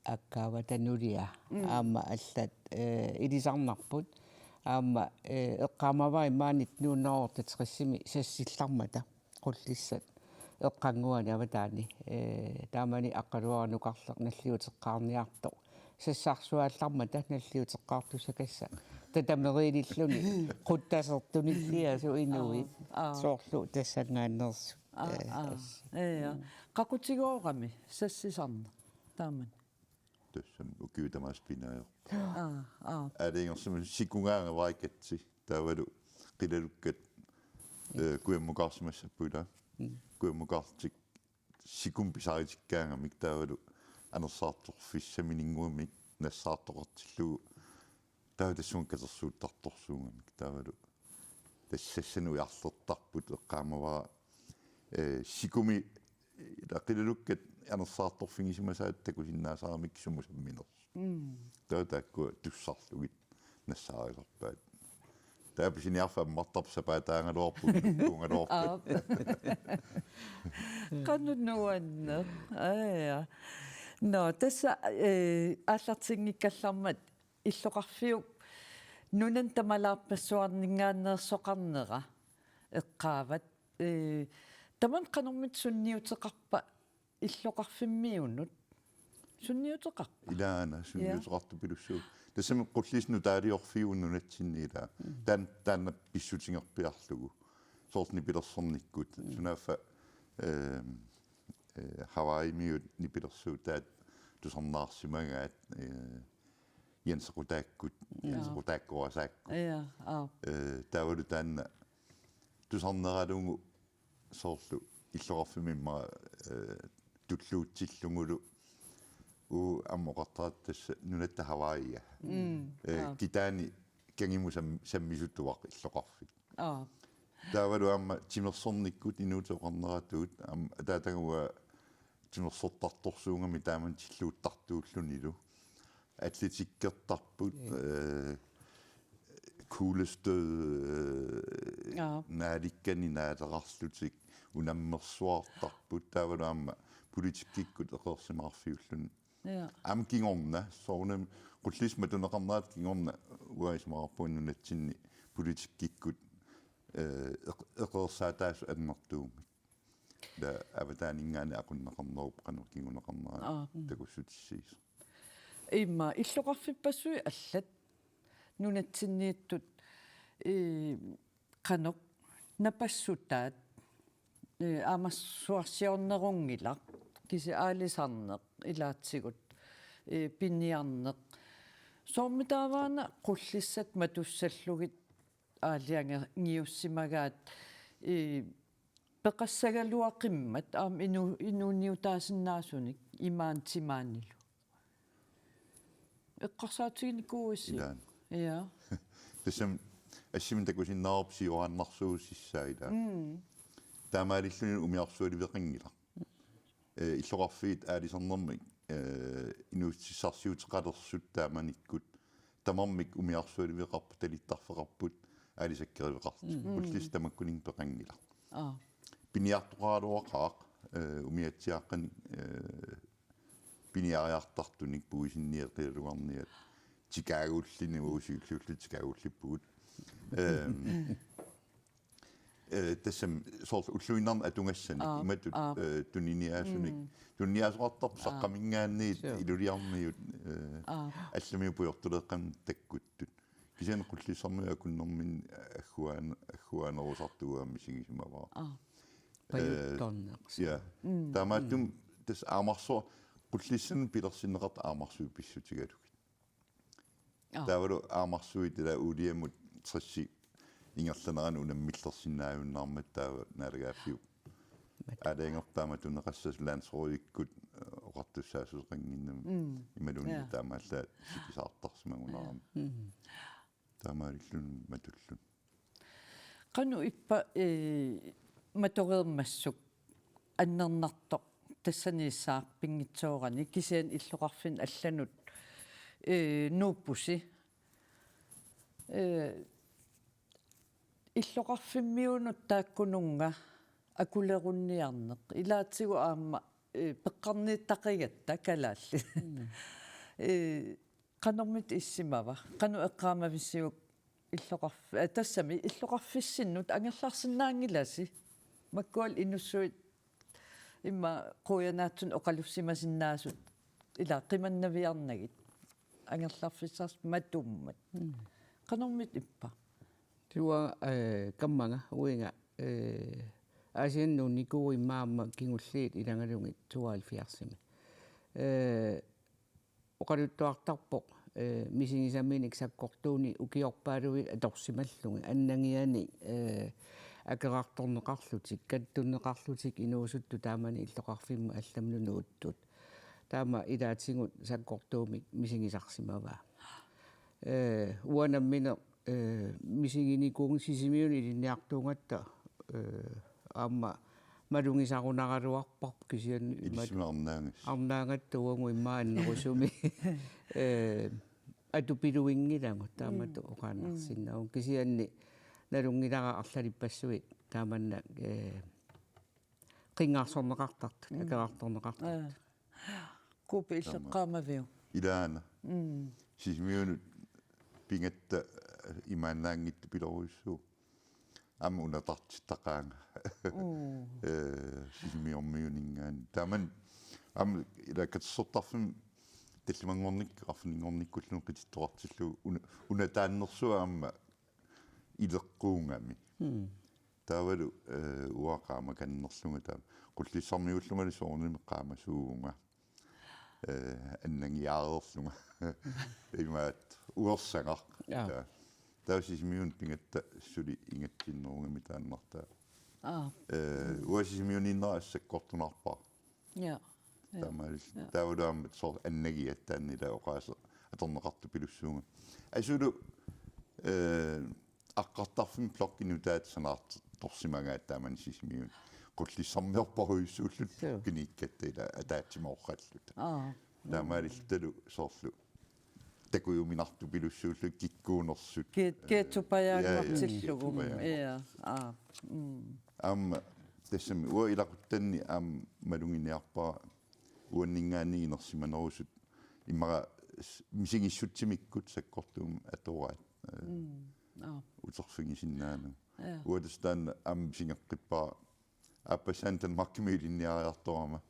akkaavata nulia. Mm. Aamma allat, eh, ilisarnarput. Aamma, eh, eqqaamavara immaqa nitten hundrede og otteogtres-imi sassillarmata Qullissat eqqannguani avataani. Eh, taamani Aqqaluaq Nukarleq nalliuteqqaarniartoq. Sassarsuallarmata nalliuteqqaartussakassa. Tatameriililluni quttasertunilliasu inuit. Aa, aa. Soorlu tassanngaanneersut. Aa, eh, aa. As-, ja. Qaqutigoorami sassisarneq taamani? Tassami ukiut tamaasa pinaajoq. Aa, aa. Aalajangersimasut sikugaangavara katsi. Taavalu qilalukkat, eh, kujammukaarsimassapput ilaa. Mm. Kujammukaarlutik sikumik pisaritikkaangamik taavalu anersaartorfissamininnguamik nassaartoqartillugu. Taava tassunga katersuuttartorsuugamik taavalu tassa sassanut ujarlertarput eqqaamavara, eh, sikumi, eh, qilalukkat anersaartorfigisimasaat takusinnaasaramik sumut samminersut. Mm. Taava taakkua tussarlugit nassaarisarpaat. Taava pisiniarfik ammartarpoq sapaataagaluarpoq, tukkuugaluarpoq. Aap. Qanoq nuanneq. Aa, ja. Nå, tassa, eh, aallartinngikkallarmat illoqarfiup nunani tamalaarpassuarninngaanneersoqarnera eqqaavat. Ee, tamanna qanormita sunniuteqarpa illoqarfimmiunut? Sunniuteqarpa? Ilaana, ja, sunniuteqartupilussuuvoq. Tassami Qullissat nutaaliorfiuvoq nunatsinni ilaa. Mm. Taan-, taanna pissutigerpiarlugu. Soorlu nipilersornikkut. Mm. Sunaaffa, ehm, eh, Hawaiimiut nipilersuutaat tusarnaarsimagaat, eh, Jensequtaakkut, ja, Jensequtaakkorisaakkut. Ja, aap. Eh, taavalu taanna tusarneralugu soorlu illoqarfimmi immaqa, eh, tulluutsillugulu uagut aamma oqartaratta tassa nunatta Hawaii. Mm, eh, aap. Kitaani kangimut sam-, sammisutuaq illoqarfik. Aap. Taavalu aamma timersornikkut inuusoqarneratut aamma ataataga timersortartorsuugami taamani tilluuttartuullunilu. Atletikkertarput, ja, eh, kuglestød, eh, ja, naalikkani naaleqarlutik, unammersuartarput, taavalu aamma politikkikkut eqeersimaarfiulluni. Ja. Aamma kingorna, soorunami Qullissat matuneqarnerata kingorna uanga isumaqarpunga nunatsinni politikkikkut, eh, eq-, eqeersaataasut annertuumik. Ila avataaninngaanniit aqunneqarnerup qanoq kinguneqarnera, aa, mm, takussutissiisoq. Immaqa illoqarfippassuit allat nunatsinniittut, ee, qanoq napassutaat, ee, aamarsuarsiornerunngilaq, kisianni aalisarneq ilaatigut, ee, piniarneq. Soormitaavaana Qullissat matussallugit aalajangiusimagaat, ee, peqassagaluaqimmat aamma inu-, inuuniutaasinnaasunik imaanut timaanilu. Eqqarsaatiginikuuisi? Ilaana. Ja. Tassami assimi takusinnaavarput sioraannarsuusissaa ilaa. Mm. Taamaalilluni umiarsualiveqanngilaq. Eh, illoqarfiit aalisarnermik, eh, inuussutissarsiuteqalersut taamanikkut tamarmik umiarsualiveqarput, talittarfeqarput, aalisakkeriveqartut. Mm. Qullissat tamakkuninnga peqanngilaq. Aa. Piniartoqaraluaqaaq, eh, umiatsiaaqqanik, eh, piniariartartunik puisinniaqialuarniat Chicagollini uusillullu Chicagollippugut. Ehm, eh, tassami soorlu ulluinnarni atugassanik, aa, imatut, aa, eh, tuniniaasunik, mm, tuniniaasoqartarput, aa, saqqaminngaanniit, sure, iluliarniut, eh, aa, allamiut pujortuleeqqamik takkuttut. Kisianni Qullissarmiut akunnerminni agguaan-, agguaanerusartut uanga misigisimavara. Aa. Eh, pajuttorneq. Ja. Mm. Taamaattumik, mm, tassa aamarsu-, Qullissani pilersinneqartut aamarsuit pissutigalugit. Aa. Taavalu aamarsuit ilaa uuliamut tressi ingerlanerani unammillersinnaajunnaarmata taava naalagaaffiup, mat-, aalajangerpaa matuneqassasoq landsrådikkut, eh, oqartussaassuseqannginnami, mm, imaluunniit, ja, taamaallaat sipisaartarsimagunarami. Mm. Taamaalilluni matulluni. Qanoq ippa, eh, matoreermassuk annernartoq tassaniissaaq pinngitsoorani kisianni illoqarfinni allanut, eh, nuuppusi. Eh, illoqarfimmiunut taakkununnga akulerunniarneq. Ilaatigut aamma, eh, peqqarniittaqigatta kalaallit. Mm. Eh, qanormita issimava? Qanoq eqqaamavisiuk illoqarf-, eh, tassami illoqarfissinnut angerlarsinnaanngilasi? Makkualu inussuit immaqa quianaatsunik oqalussimasinnaasut ilaa qimannaviarnagit. Angerlarfissarsi matummat. Mm. Qanormita ippa? Tua, eh, kammanga, uinga, eh, Aasianni nuunnikuuvoq immaqa aamma kingulliit ilagalugit tooghalvfjerdsimi. Eh, oqaluttuartarpoq, eh, misigisaminik sakkortuunik ukiorpaaluit atorsimallugit, annagianik, eh, akerartorneqarlutik, kattunneqarlutik inuusuttut taamani illoqarfimmut allamut nuuttut. Taama ilaatigut sakkortuumik misigisarsimavaa. Eh, uanga nammineq, eh, misiginikuuvunga Sisimiuni ilinniartuugatta, eh, aamma malugisarunaraluarparput kisianni ilissimik arnaagas-, arnaagatta uagut immaqa annerusumik, eh, atupiluinngilagut taamatut, mm, oqaannarsinnaavunga. Kisianni nalunngilara arlalippassuit taamanna, eh, qinngarsorneqartartut, mm, akerartorneqartartut. Aa. Kuupi, tama, illeqqaamaviuk? Ilaana. Mm. Sisimiunut Pigatta imaannaanngitsupiloorujussuuvoq. Aamma unatartittaqaanga. Mm. Eh, Sisimiormiuninngaanniit. Taamani aamma ila katersortarfimmi tallimanngornikkut, arfininngornikkulluunniit qitittoqartillugu una-, unataannersuaq aamma ileqquugami. Mm. Taavalu, eh, uanga qaamakannerlunga taava. Qullissarmiuullungali soorunami qaamasuuvunga. Eh, annagiaareerlunga. Imaattoq uersagaq. Ja. Ja. Taava Sisimiuni pigatta suli ingatsinnerugami taannartaa. Aa. Eh, uanga Sisimiuniinnera sakkortunaarpara. Ja. Ja. Taamaal-, ja. Taavalu aamma soorlu annagiaat taanna ila oqaaseq atorneqartupilussuunga. Asulu, eh, aqqartarfimmi blokki nutaat sanaartorsimagaat taamani Sisimiuni. Qullissarmiorparujussuulluta. Suu. Blokkinikkatta ila ataatsimooralluta. Aa. Taamaalillutalu soorlu takujuminartupilussuulluta kikkuunersut. Ke-, keetsupajaannartillugu. Ja, ja, keetsupajaannartillugu. Ja, aa. Mm. Aamma tassami uanga ilaquttanni aamma maluginiarpara uanninngaanniit inersimanerusut immaqa s-, misigissutsimikkut sakkortuumik atoraat. Eh, mm. Aa. Uterfigisinnaanagu. Ja. Uanga tassa taanna aamma sigeqqippara. Aappassaani Danmarkimi ilinniariartorama.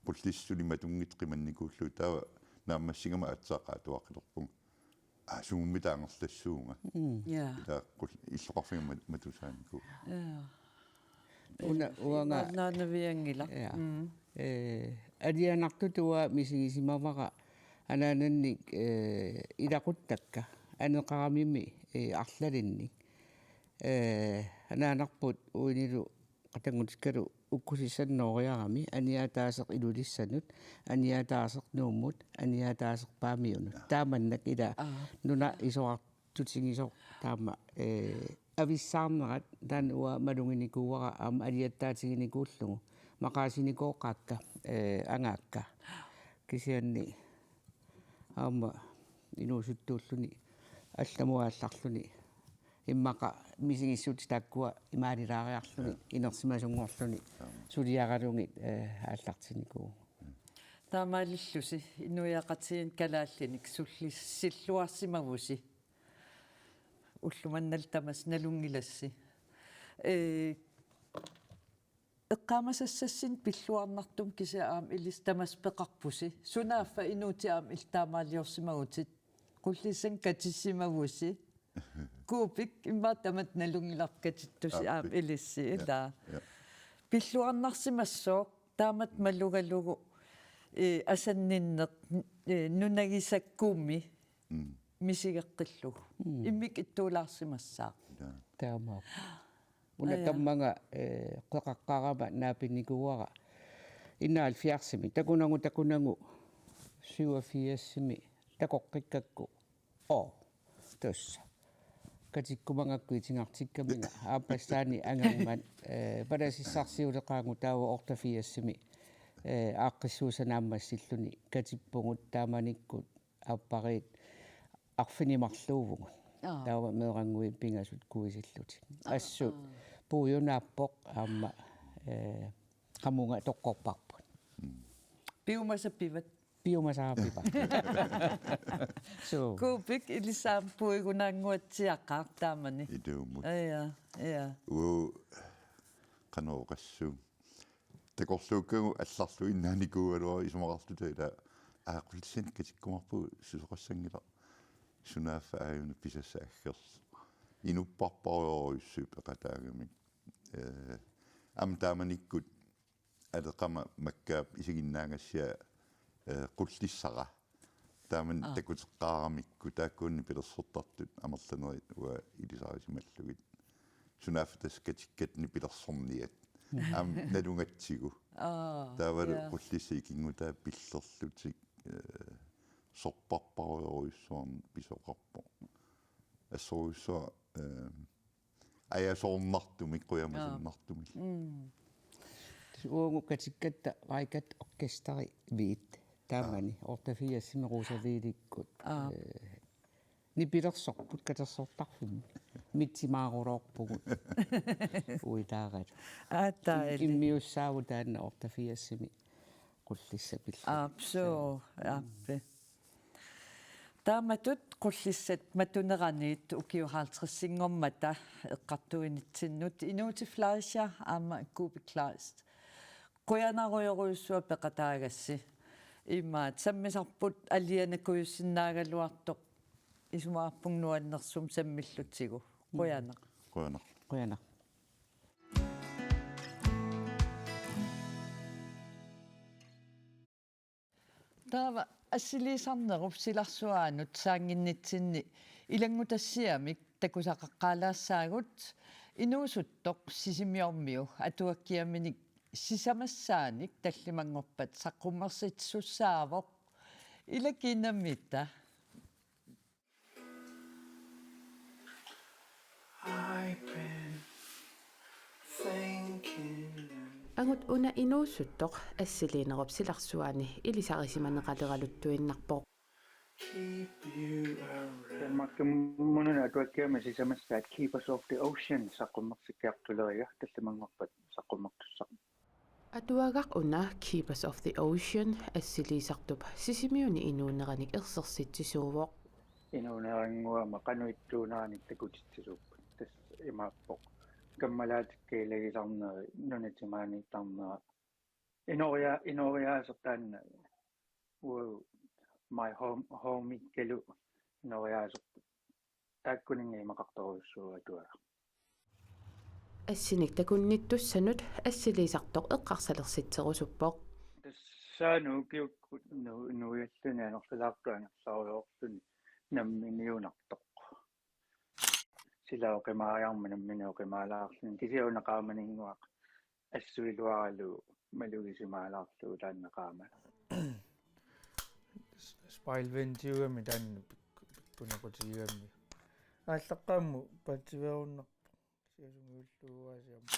Qullissat suli matunngitsut qimannikuullugu taava naammassigama aatsaat qaatuaqilerpunga. Aa, suummi taangerlassuunga. Mm. Ja. Ila qul-, illoqarfiga mat-, matusaanikuuvoq. Ja. Una-, uanga. Naanavianngilaq. Ja. Mm. Eh, alianartutut uanga misigisimavara anaanannik, eh, ilaquttakka aneqaramimi, eh, arlalinnik. Eh, anaanarput uinilu qatanngutikkalu ukkusissanut nooriarami, aniataaseq Ilulissanut, aniataaseq Nuummut, aniataaseq Paamiunut. Taamannak ila. Aa. Nunap isorartutigisoq taama, eh, avissaarnerat taanna uanga maluginikuuara aamma aliattaatiginikuullugu. Maqaasinikooqaakka, eh, angaakka. Kisianni aamma inuusuttuulluni allamut aallarluni immaqa misigissutit taakkua imaalilaariarlugit, ja, inersimasunngorlugit, ja, suliaralugit, eh, aallartinikuuvugut. Taamaalillusi inuiaqatigiinni kalaallinik sullissilluarsimavusi. Ullumannalu tamassi nalunngilassi. Eh, eqqaamasassassinnik pilluarnartumik kisianni aamma ilissi tamassi peqarpusi. Sunaaffa inuutit aamma illit taamaaliorsimagutit. Qullissani katissimavusi. Kuupik immaqa tamatta nalunngilarput katittusi, aappi, aamma ilissi, ja, ilaa. Ja. Pilluarnarsimassooq taamatut malugalugu, eh, asanninneq, eh, nunagisakkumi, mm, misigeqqillugu. Mm. Immikkut ittuulaarsimassaaq. Ja. Taamaappoq. Una, aja, tammanga, eh, qeqaqqaarama naapinnikuuara enoghalvfjerdsimi. Takunagu, takunagu syvogfirsimi. Takoqqikkakku. Oo. Tassa. Katikkumagakku itigartikkaminga. Aappassaani angermat, eh, palasissarsiuleqaagut taava otteogfirsimi. Eh, aaqqissuussat naammassilluni katippugut taamanikkut aappariit arfineq-marluuvugut. Aa. Taava meerannguit pingasut kuisillutik. Aa, assut, aa, puiunaappoq aamma, eh, qamunga toqqorparput. Mm. Piumasat pivat. Piumasat pivat. Suu. Kuupik ilissi aamma puigunaannguatsiaqaaq taamani. Ilumut. Ja, ja. Uu, qanoq oqassuunga. Takorluukkagut allarluinnaanikuugaluarput isumaqarluta ila, aa, Qullissani katikkumaarpugut, susoqassanngilaq. Sunaaffa aajuna pisassat aggersoq. Inupparparujorujussuit peqataagamik. Eh, aamma taamanikkut Aleqama Makkaap isiginnaagassiaq, eh, Qullissara. Taamani, aa, takuteqqaaramikku taakkununnga nipilersortartut amerlanerit uanga ilisarisimallugit. Sunaaffa tassa katikkatta nipilersorniat. Mm. Aamma nalugatsigu. Aa, taavalu, ja, Qullissat ikinngutaa pillerlutik, eh, sorpassuarujussuarnik pisoqarpoq. Assorujussuaq, eh, ajasoornartumik, qujamasunnartumik. Aa. Mm. Tassa uagut katikkatta Vaikat Orkesteri Hviid. Taamani, aa, otteogfirsimi Ruusaliilikkut. Aa. Eh, nipilersorput katersortarfimmi. Mitsimaarulorpugut. Uitaaralu. Aa, taali. Im-, immiussaavugut taanna otteogfirsimi Qullissat pillugu. Aap, suu, aappi. Taamatut Qullissat matuneranit ukiut halvtredsinngormata eqqartuinitsinnut Inuutit Fleischer aamma Kuupik Kleist. Qujanarujorujussuaq peqataagassi. Imaat sammisarput alianakujussinnaagaluartoq isumaqarpunga nuannersumik sammillutigu. Qujanaq. Qujanaq. Qujanaq. Taava assiliisarnerup silarsuaanut saannginnitsinni ilanngutassiamik takusaqaqqaalaassaagut. Inuusuttoq Sisimiormiu atuakkiaminik sisamassaanik tallimanngorpat saqqummersitsissaavoq. Ila kiinnammitta. Angut una Inuusuttoq assiliinerup silarsuaani ilisarisimaneqaleraluttuinnarpoq. Danmarkimut una atuakkiami sisamassaat Keepers of the Ocean saqqummersikkiartuleriga tallimanngorpat saqqummertussaq. Atuagaq una Keepers of the Ocean assiliisartup Sisimiuni inuuneranik ersersitsisuuvoq. Inuunerannguama qanoq ittuuneranik takutitsisuuppat. Tassa imaappoq. Kammalaatikka ilagisarneri, nunat imaaniittarnera. Inoria-, inooriaaseq taanna. Uagut my home, homeikkalu inooriaaseq. Taakkuninnga imaqartorujussuuvoq atuagaq. Assinik takunnittussanut assiliisartoq eqqarsalersitserusuppoq. Tassaana ukiukkut nu-, nuialluni anorlalaartut angerlarujoorluni namminiunartoq. Sila oqimaariarmat nammineq oqimaalaarluni. Kisianni una qaamaninnguaq assuiluaralugu malugisimaalaarlugu taanna qaamani. Spejlvendiugami taanna pik-, pikkunequtigigami. Aallaqqaammut paatsiveerunnarpoq. Siasungiullugu aasiammut.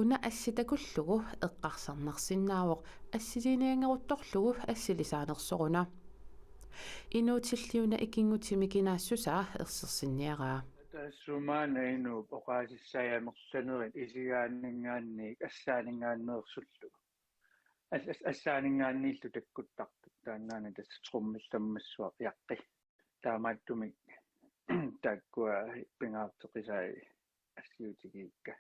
Una assi takullugu eqqarsarnarsinnaavoq assiliinianngeruttorlugu assilisaanersoruna. Inuutilli una ikinngutimi kinaassusaa ersersinniaraa. Tassa maanna inuup oqaasissai amerlanerit isigaanninngaanniit assaaninngaanneersullu. As-, as-, assaaninngaanniillu takkuttartut taannaana tassa trummilermassuaq Jaqqi. Taamaattumik taakkua pingaarteqisai assiutigiikka.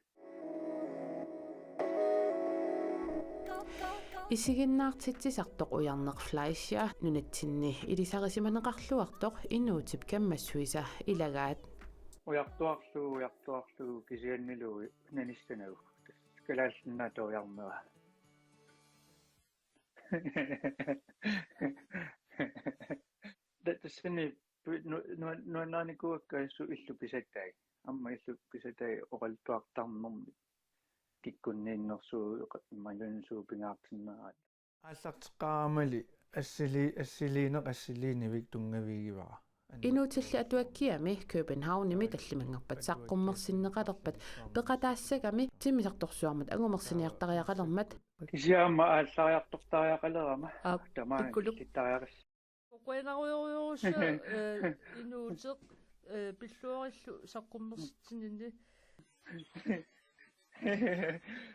Isiginnaartitsisartoq Ujarneq Fleischer nunatsinni ilisarisimaneqarluartoq inuutip kammassuisa ilagaat. Ujartuarlugu, ujartuarlugu kisiannilu nanissanagu. Kalaallit Nunaata ujarnera. Ta-, tassani pi-, nu-, nu-, nuannarinikuuakka assut illup pisatai. Aamma illup pisatai oqaluttuartarnermik. Kikkunniinnersuuvoq imaluunniit suut pingaartinneraat. Aallarteqqaaramali assili-, assiliineq assiliinivik tunngavigivara. Inuutilli atuakkiami Københavnimi tallimanngorpat saqqummersinneqalerpat peqataassagami timmisartorsuarmut angumersiniartariaqalermat. Kisianni aamma aallariartortariaqalerama. Aap, tamaanga pikkuluk. Killittariaqas. Qujanarujorujussuaq, eh, Inuuteq, eh, pilluarillu saqqummersitsinini.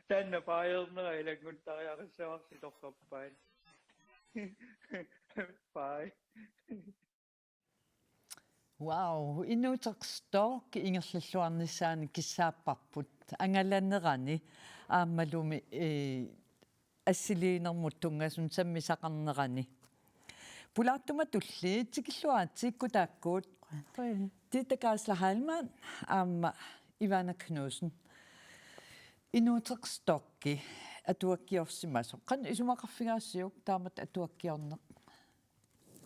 Taanna paajernera ilannguttariaqassavarsi torrappaat. Bye. Wow, Inuuteq Stork ingerlalluarnissaanut kissaapparput angalanerani aammalumi, eh, assiliinermut tunngasunut sammisaqarnerani. Pulaartuma tulliit tikilluaritsi ikkutaakkuut. Qujan. Ditte Geisler Heilmann aamma Ivana Knudsen. Inuuteq Storki atuakkiorsimasoq. Qanoq isumaqarfigaassiuk taamatut atuakkiorneq?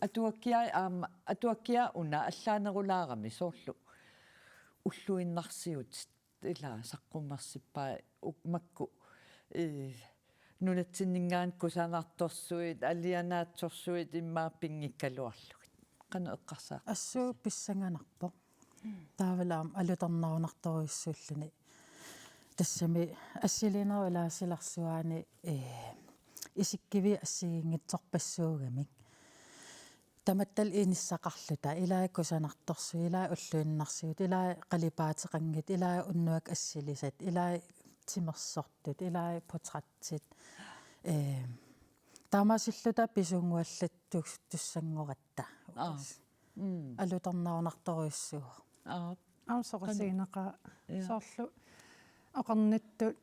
Atuakkiai aamma, atuakkiai una allaanerulaarami soorlu ulluinnarsiutit ila saqqummersippai uk-, makku, eh, nunatsinninngaanniit kusanartorsuit, alianaatsorsuit immaqa pinngikkaluarlugit. Qanoq eqqarsaat? Assut pissanganarpoq. Taavalu aamma alutornarunartorujussuulluni. Tassami assiliinerup ilaasilarsuaani, eh, isikkiviit assigiinngitsorpassuugamik. Tamattalu inissaqarluta, ilai kusanartorsuit, ilai ulluinnarsiutit, ilai qalipaateqanngitsut, ilai unnuap assilisat, ilai timersortut, ilai portrættit. Eh, taamaasilluta pisuunnguallattus-, tussanngorpara. Aa. Tassa. Mm. Alutornarunartorujussuuvoq. Aa. Aamma soqutiginaqaaq. Ja. Soorlu oqarnittut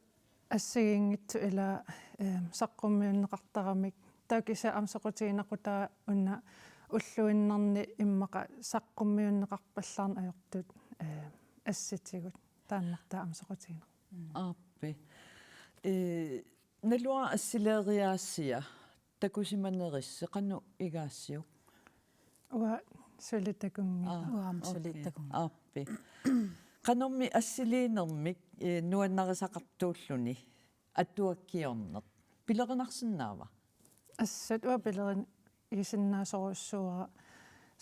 assigiinngitsut ila, ehm, saqqummiunneqartaramik. Taava kisianni aamma soqutiginaqutaavoq una ulluinnarni immaqa saqqummiunneqarpallaarneq ajortut, ehm, assitigut. Taannartaa aamma soqutiginaq. Aappi. Ee, naluara assiliiaasiat takusimanerissi qanoq igaassiuk? Uanga suli takunngilara. Aa, uanga aamma suli okay. Takunngilara. Aappi. Qanormi assiliinermik, ee, nuannarisaqartuulluni atuakkiorneq. Pilerinarsinnaava? Assut uanga pilerigisinnaasorujussuuara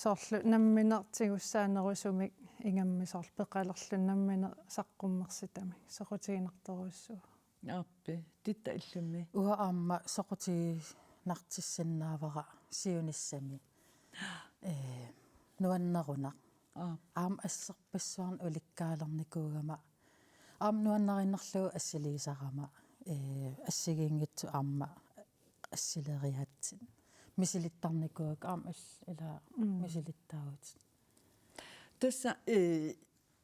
soorlu nammineq tigussaanerusumik ingammik soorlu peqalerluni nammineq saqqummersitamik soqutiginartorujussuuara. Aappi, Titta illimmi? Uanga aamma soqutiginartissinnaavara siunissami. Ee, nuannerunaq. Aa. Aamma asserpassuarnik ulikkaalernikuugama. Aamma nuannarinnarlugu assiliisarama. Ee, assigiinngitsut aamma assiliiaatsit. Misilittarnikuuakka aamma il-, ila mm. Misilittaavutit. Tassa, ee,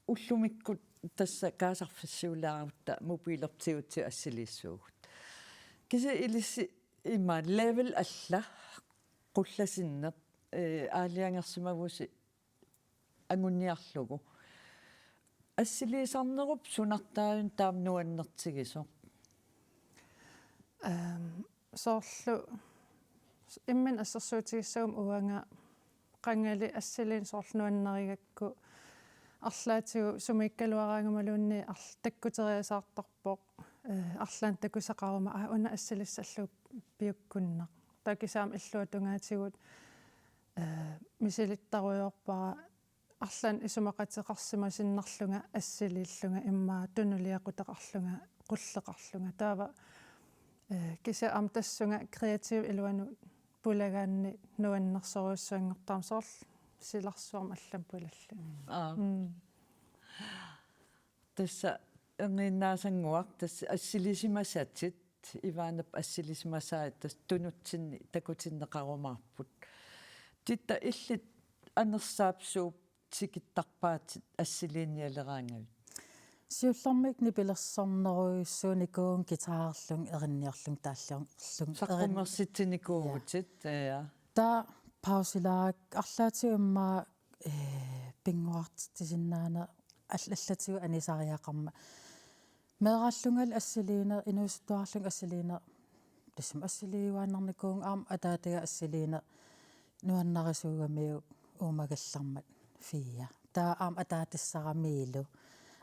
ullumikkut tassa kaasarfissiulaarutta mobiilerput tigutsigu assiliissuugut. Kisianni ilissi ima level alla qullasinneq, ee, aalajangersimavusi anguniarlugu. Assiliisarnerup sunartaajuna taama nuannertigisoq? Ehm, soorlu imminut assersuutigissaguma uanga qangali assiliineq soorlu nuannarigakku arlaatigut sumiikkaluaraangamaluunniit arl-, takkuteriasaartarpoq, eh, arlaannik takusaqaruma, aa, una assilissallugu piukkunnaq. Taava kisianni aamma illuatungaatigut, eh, misilittarujoorpara arlaannik isumaqateqarsimasinnarlunga assiliillunga immaqa tunuliaqutaqarlunga qulleqarlunga. Taava, eh, kisianni aamma tassunga kreativ iluanut pulagaanni nuannersorujussuanngortarama soorlu silarsuarmi allamik pulalluni. Aa. Mm. Tassa erniinnaasannguaq, tassa assilisimasatit, Ivanap assilisimasai tassa tunutsinni takutinneqarumaarput. Titta, illit anersaap suut tikittarpaatit assiliinialeraangavit? Siullermik nipilersornerujussuunikuuvunga guitarerlunga erinniorlunga taalliorlunga erin- Saqqummersitsinikuuvutit, ja. Taava pausilaarakku arlaatigut immaqa, eh, pinnguartitsisinnaaneq all-, allatigut anisariaqarmat. Meeraallungali assiliineq, inuusuttuarlunga assiliineq, tassami assiliiuaannarnikuuvunga aamma ataataga assiliineq nuannarisuugamiuk uumagallarmat fire. Taava aamma ataatassara Miilu.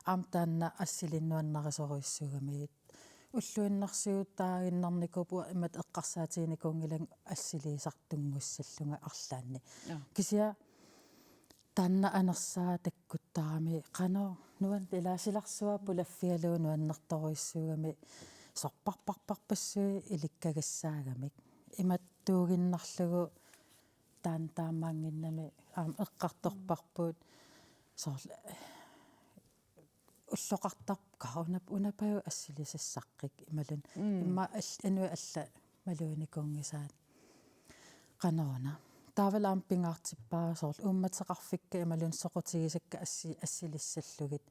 Aamma taanna assiliineq nuannarisorujussuugamiuk. Ulluinnarsiutaaginnarnikuupput, uanga imatut eqqarsaatiginikuunngilanga assiliisartunngussallunga arlaanni. Ja. Kisianni taanna anersaaq takkuttarami qanoq nuan-, ilaa silarsuaq pulaffigalugu nuannertorujussuugami sorparparparpassuit ilikkagassaagamik. Imattuuginnarlugu taanna taamaannginnami aamma eqqartorparput soorlu ulloqartarpoq una, una pajup assilisassaqqikkit imaluunniit. Mm. Immaqa al-, inuit allat maluginikuunngisaat. Qanoruna. Taavalu aamma pingaartippara soorlu uummateqarfikka imaluunniit soqutigisakka assi-, assilissallugit.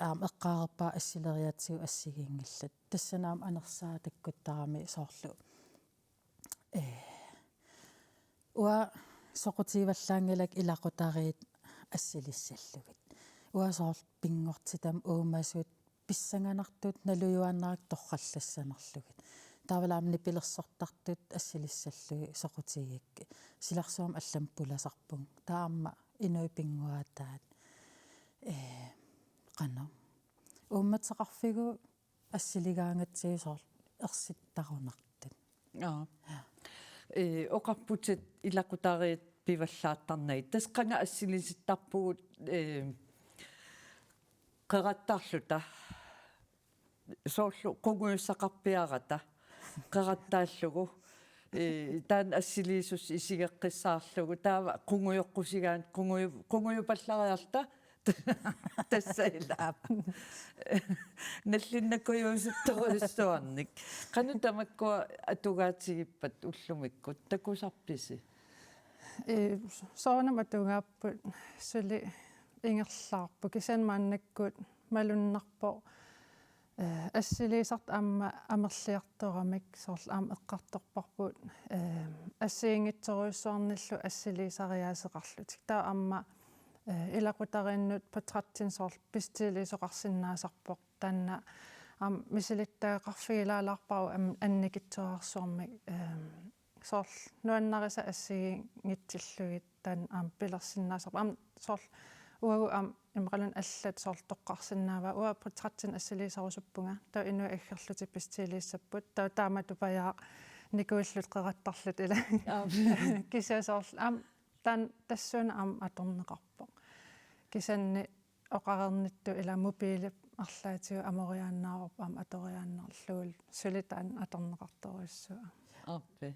Aamma eqqaareerpara assileriaatsigut assigiinngillat. Tassani aamma anersaaq takkuttarami soorlu. Eh, uanga soqutigivallaanngilakka ilaqutariit assilissallugit. Uanga soorlu pinngortitami uumasut pissanganartut nalujuaannarakkit torrallassanerlugit. Taavalu aamma nipilersortartut assilissallugit soqutigigakkit. Silarsuarmi allamik pulasarpunga. Taava aamma inuit pinnguaataat. Eh, qanoq. Uummateqarfigut assiligaangatsigit soorlu ersittarunartut. Aa. Ja. Ee, oqarputit ilaqutariit pivallaattarnagit. Tassa qanga assilisittarpugut, ee, qerattarluta. Soorlu qungujussaqarpiarata. Qerattaallugu. Ee, taanna assiliisussaq isigeqqissaarlugu. Taava qungujoqqusigaanni qunguju-, qungujupallariarluta. Tassa ilaa. Nallinnakujusuttorujussuarnik. Qanoq tamakkua atugaatigippat ullumikkut takusarpisi? Ee, soorunami atugaapput suli ingerlaarput. Kisianni maannakkut malunnarpoq, ee, assiliisartut aamma amerliartoramik soorlu aamma eqqartorparput, ee, assigiinngitsorujussuarnillu assiliisariaaseqarlutik. Taava aamma, ee, ilaqutariinnut portrættinik soorlu bestilliisoqarsinnaasarpoq. Taanna aamma misilittagaqarfigilaalaarpara aamma annikitsuararsuarmik, ee, soorlu nuannarisat assigiinngitsillugit taanna aamma pilersinnaasarpoq. Aamma soorlu uagut aamma immaqaluunniit allat soorlu toqqarsinnaavaat. Uanga portrættinik assiliisarusuppunga. Taava inuit aggerlutik bestilliissapput. Taava taamatut pajaaq nikuillutik qerattarlutik ilaa. Aap. Kisianni soorlu aamma taanna tassuuna aamma atorneqarpoq. Kisianni oqareernittut ilaa mobiilip arlaatigut amoriaannaavarput aamma atoriaannarlugu suli taanna atorneqartorujussuuvoq. Aappi.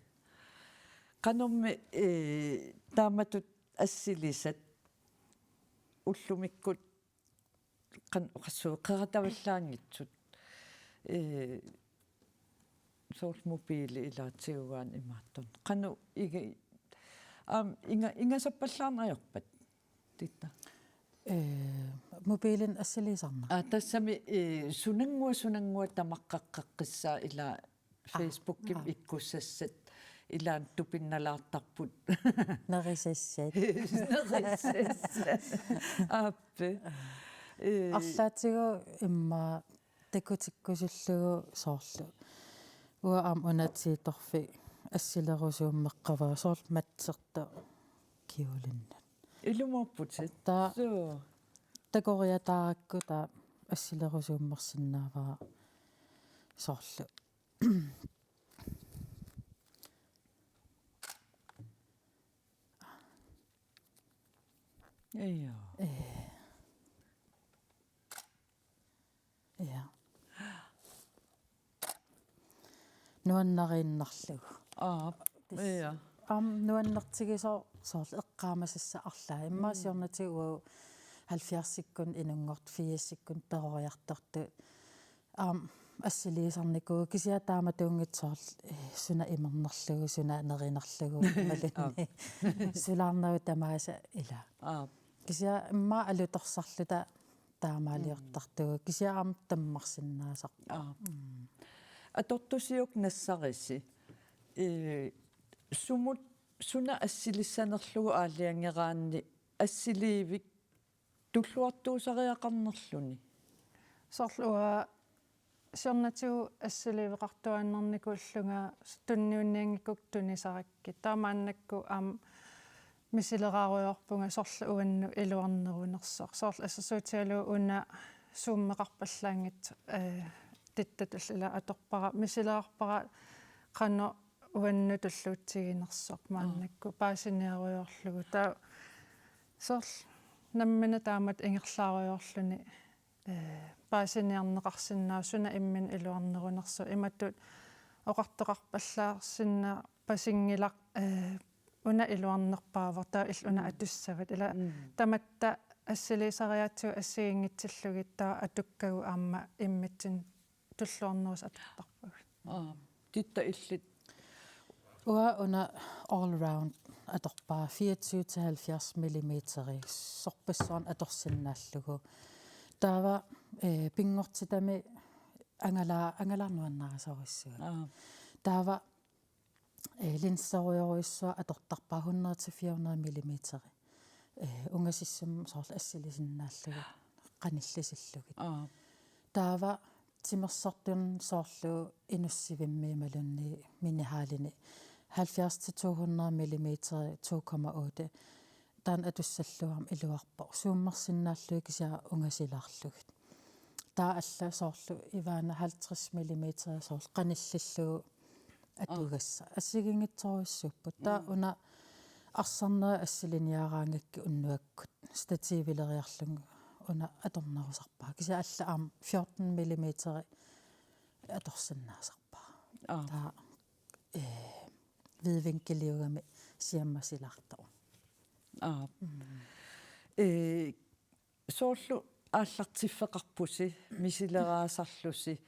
Qanormi, ee, taamatut assilisat ullumikkut qan-, oqassuuqeratavallaanngitsut. Ee, soorlu mobiili ilaa tigugaanni imaattorneq. Qanoq igi-, aam, inga-, ingasappallaarneq ajorpat? Titta. Ee, mobiilinik assiliisarneq. Aa, tassami, ee, sunannguaq, sunannguaq tamaqqaqqaqqissaaq ilaa Aa, Facebookimi aa. Ikkussassat ilaanni tupinnalaartarput. Nerisassat. Nerisassat. Aappi. Ee. Arlaatigut immaqa takutikkusullugu soorlu. Uanga aamma una tiitorfik assilerusuummeqqavara soorlu matsertoq kjolinnut. Ilumoorputit. Taava suu. Takoriataarakku taava assilerusuummersinnaavara soorlu. Joo. Ee. Ja. Nuannariinnarlugu. Aap. Tassa. Ja. Aamma nuannertigisooq soorlu eqqaamasassat arlaat. Immaqa Mm. siornatigut uagut halvfjerdsikkut inunngortut firsikkut peroriartortut. Aamma assiliisarnikuuvugut kisianni taamatuunngitsoq soorlu, ee, suna imernerlugu, suna nerinerlugu imaluunniit. Aap. Sulaarnagu tamaasa ilaa. Aap. Kisianni immaqa alutorsarluta taamaaliortartugut. Mm. Kisianni aamma tammarsinnaasarpoq. Aap. Mm. Atortusiuk nassarisi. Ee, sumut suna assilissanerlugu aalajangeraanni assiliivik tulluartuusariaqarnerluni. Soorlu uanga siornatigut assiliiveqartuaannarnikuullunga tunniunnianngikkukku tunisarakkit. Taava maannakkut aamma misileraarujoorpunga soorlu uannut iluarnerunersoq. Soorlu assersuutigalugu una Zoomeqarpallaanngitsoq, ee, Tittatulli ilaa atorpara misilerarpara qanoq uannut tulluutsiginersoq maannakkut paasiniarujoorlugu. Taava soorlu nammineq taamatut ingerlaarujoorluni, ee, paasiniarneqarsinnaavoq suna imminut iluarnerunersoq imatut oqartoqarpallaarsinnaappasinngilaq, ee, una iluarnerpaavoq taava illit una Mm. atussavat. Ilaa Mm. tamatta assiliisariaatsigut assigiinngitsillugit taava atukkagut aamma immitsinnut tulluarnerusut atortarpagut. Aa, Titta illit? Uanga una all round atorpara fireogtyve til halvfjerds millimeter sorpassuarnik atorsinnaallugu. Taava, ee, pinngortitami angala-, angalaarnuannarisarujussuuvoq. Aa. Taava, ee, linserujorujussuaq atortarpara hundrede til fire hundrede millimeter. Ee, ungasissumik soorlu assilisinnaallugu qanillisillugit. Aa. Taava timersortunik soorlu Inussivimmi imaluunniit Minihalimi halvfjerds til to hundrede millimeter to komma otte. Taanna atussallugu aamma iluarpoq. Zoomersinnaallugit kisianni ungasilaarlugit. Taava alla soorlu Ivana halvtreds millimeter soorlu qanillillugu atugassaq. Assigiinngitsorujussuupput. Taava Mm. una arsarnerit assiliniaraangakkit unnuakkut stativileriarlunga una atornerusarpara. Kisianni alla aamma fjorten millimeter atorsinnaasarpara. Aa. Taava, ee, vidvinkeliugami siammasilaartoq. Aa. Mm. Ee, soorlu aallartiffeqarpusi, misileraasarlusi.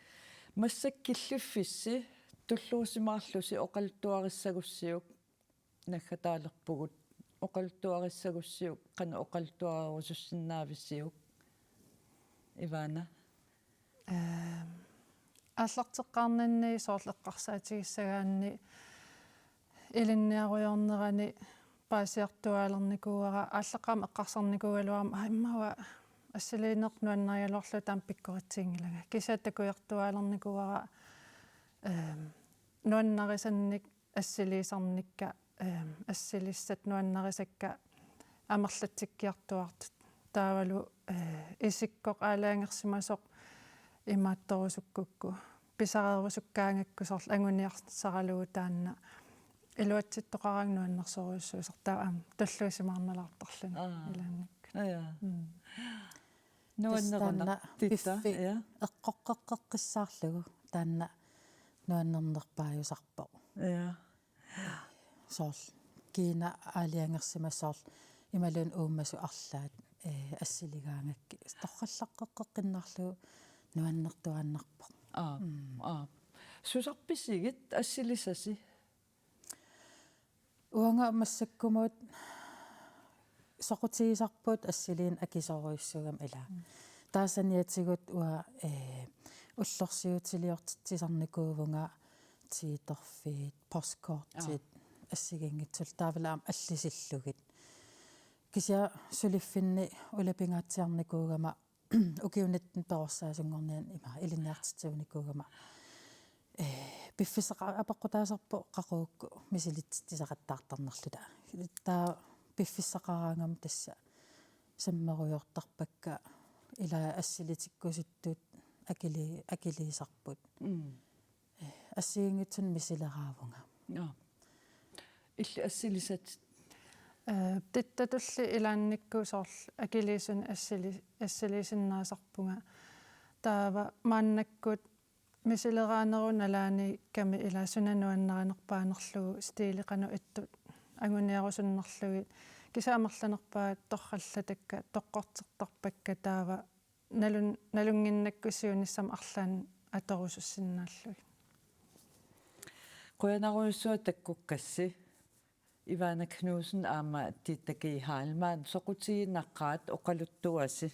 Massakkut killiffissi, tulluusimaarlusi oqaluttuarissagussiuk. Naggataalerpugut oqaluttuarissagussiuk, qanoq oqaluttuarerusussinnaavisiuk, Ivana? Ehm, aallarteqqaarninni soorlu eqqarsaatigissagaanni ilinniarujoornerani paasiartuaalernikuuara, aallaqqaammut eqqarsarnikuugaluarama, aa, immaqa assiliineq nuannarigaluarlugu taama pikkoritsiginngilanga. Kisianni takujartuaalernikuuara, ehm, nuannarisannik assiliisarnikka, ehm, assilissat nuannarisakka amerlatsikkiartuaartut. Taavalu, eh, isikkoq aalajangersimasoq imaattorusukkukku, pisarerusukkaangakku soorlu anguniarsaralugu taanna iluatsittoqaraangat nuannersorujussuusartaa aamma tulluusimaarnalaartarluni. Aa. Ilaannikkut. Ajaa. Mm. Nuanneruna. Tassa taanna Titta, piffi ja. Eqqoqqeqqeqqissaarlugu taanna nuannernerpaajusarpoq. Ja. Soorlu kiina aalajangersimasoq soorlu imaluunniit uumasut arlaat, eh, assiligaangakkit. Torrallaqqeqqeqqinnaarlugu nuannertuaannarpoq. Aap, mm, aap. Susarpisigit assilisasi? Uanga massakkumut soqutigisarput assiliineq akisoorujussuugami ilaa. Mm. Taava saniatigut uanga, eh, ullorsiutiliortitsisarnikuuvunga tiitorfiit, postkortit, aa, assigiinngitsullu taavalu aamma allisillugit. Kisianni suliffinni ulapingaatsiarnikuugama ukiuni nitten perorsaasunngorniani ima ilinniartitsigunikuugama, eh, piffissaqa-, apeqqutaasarpoq qaqugukkut misilitsitsisaqattaartarnerluta. Taava piffissaqaraangama tassa sammerujoortarpakka ilaa assilitikkusuttut akili-, akiliisarput. Mm. Assigiinngitsunik misileraavunga. Joo. Illit assilisatit? Eh, Tittatulli ilaannikkut soorlu akiliisunik assili-, assiliisinnaasarpunga. Taava maannakkut misileraanerup nalaaniikkami ilaa suna nuannarinerpaanerlugu, stiili qanoq ittut anguniarusunnerlugit. Kisianni amerlanerpaat torrallatakka, toqqortertarpakka taava nalun-, nalunnginnakku siunissami arlaannik atorusussinnaallugit. Qujanarujussuaq takkukkassi, Ivana Knudsen aamma Titta G. Heilmann, soqutiginaqaat oqaluttuasi,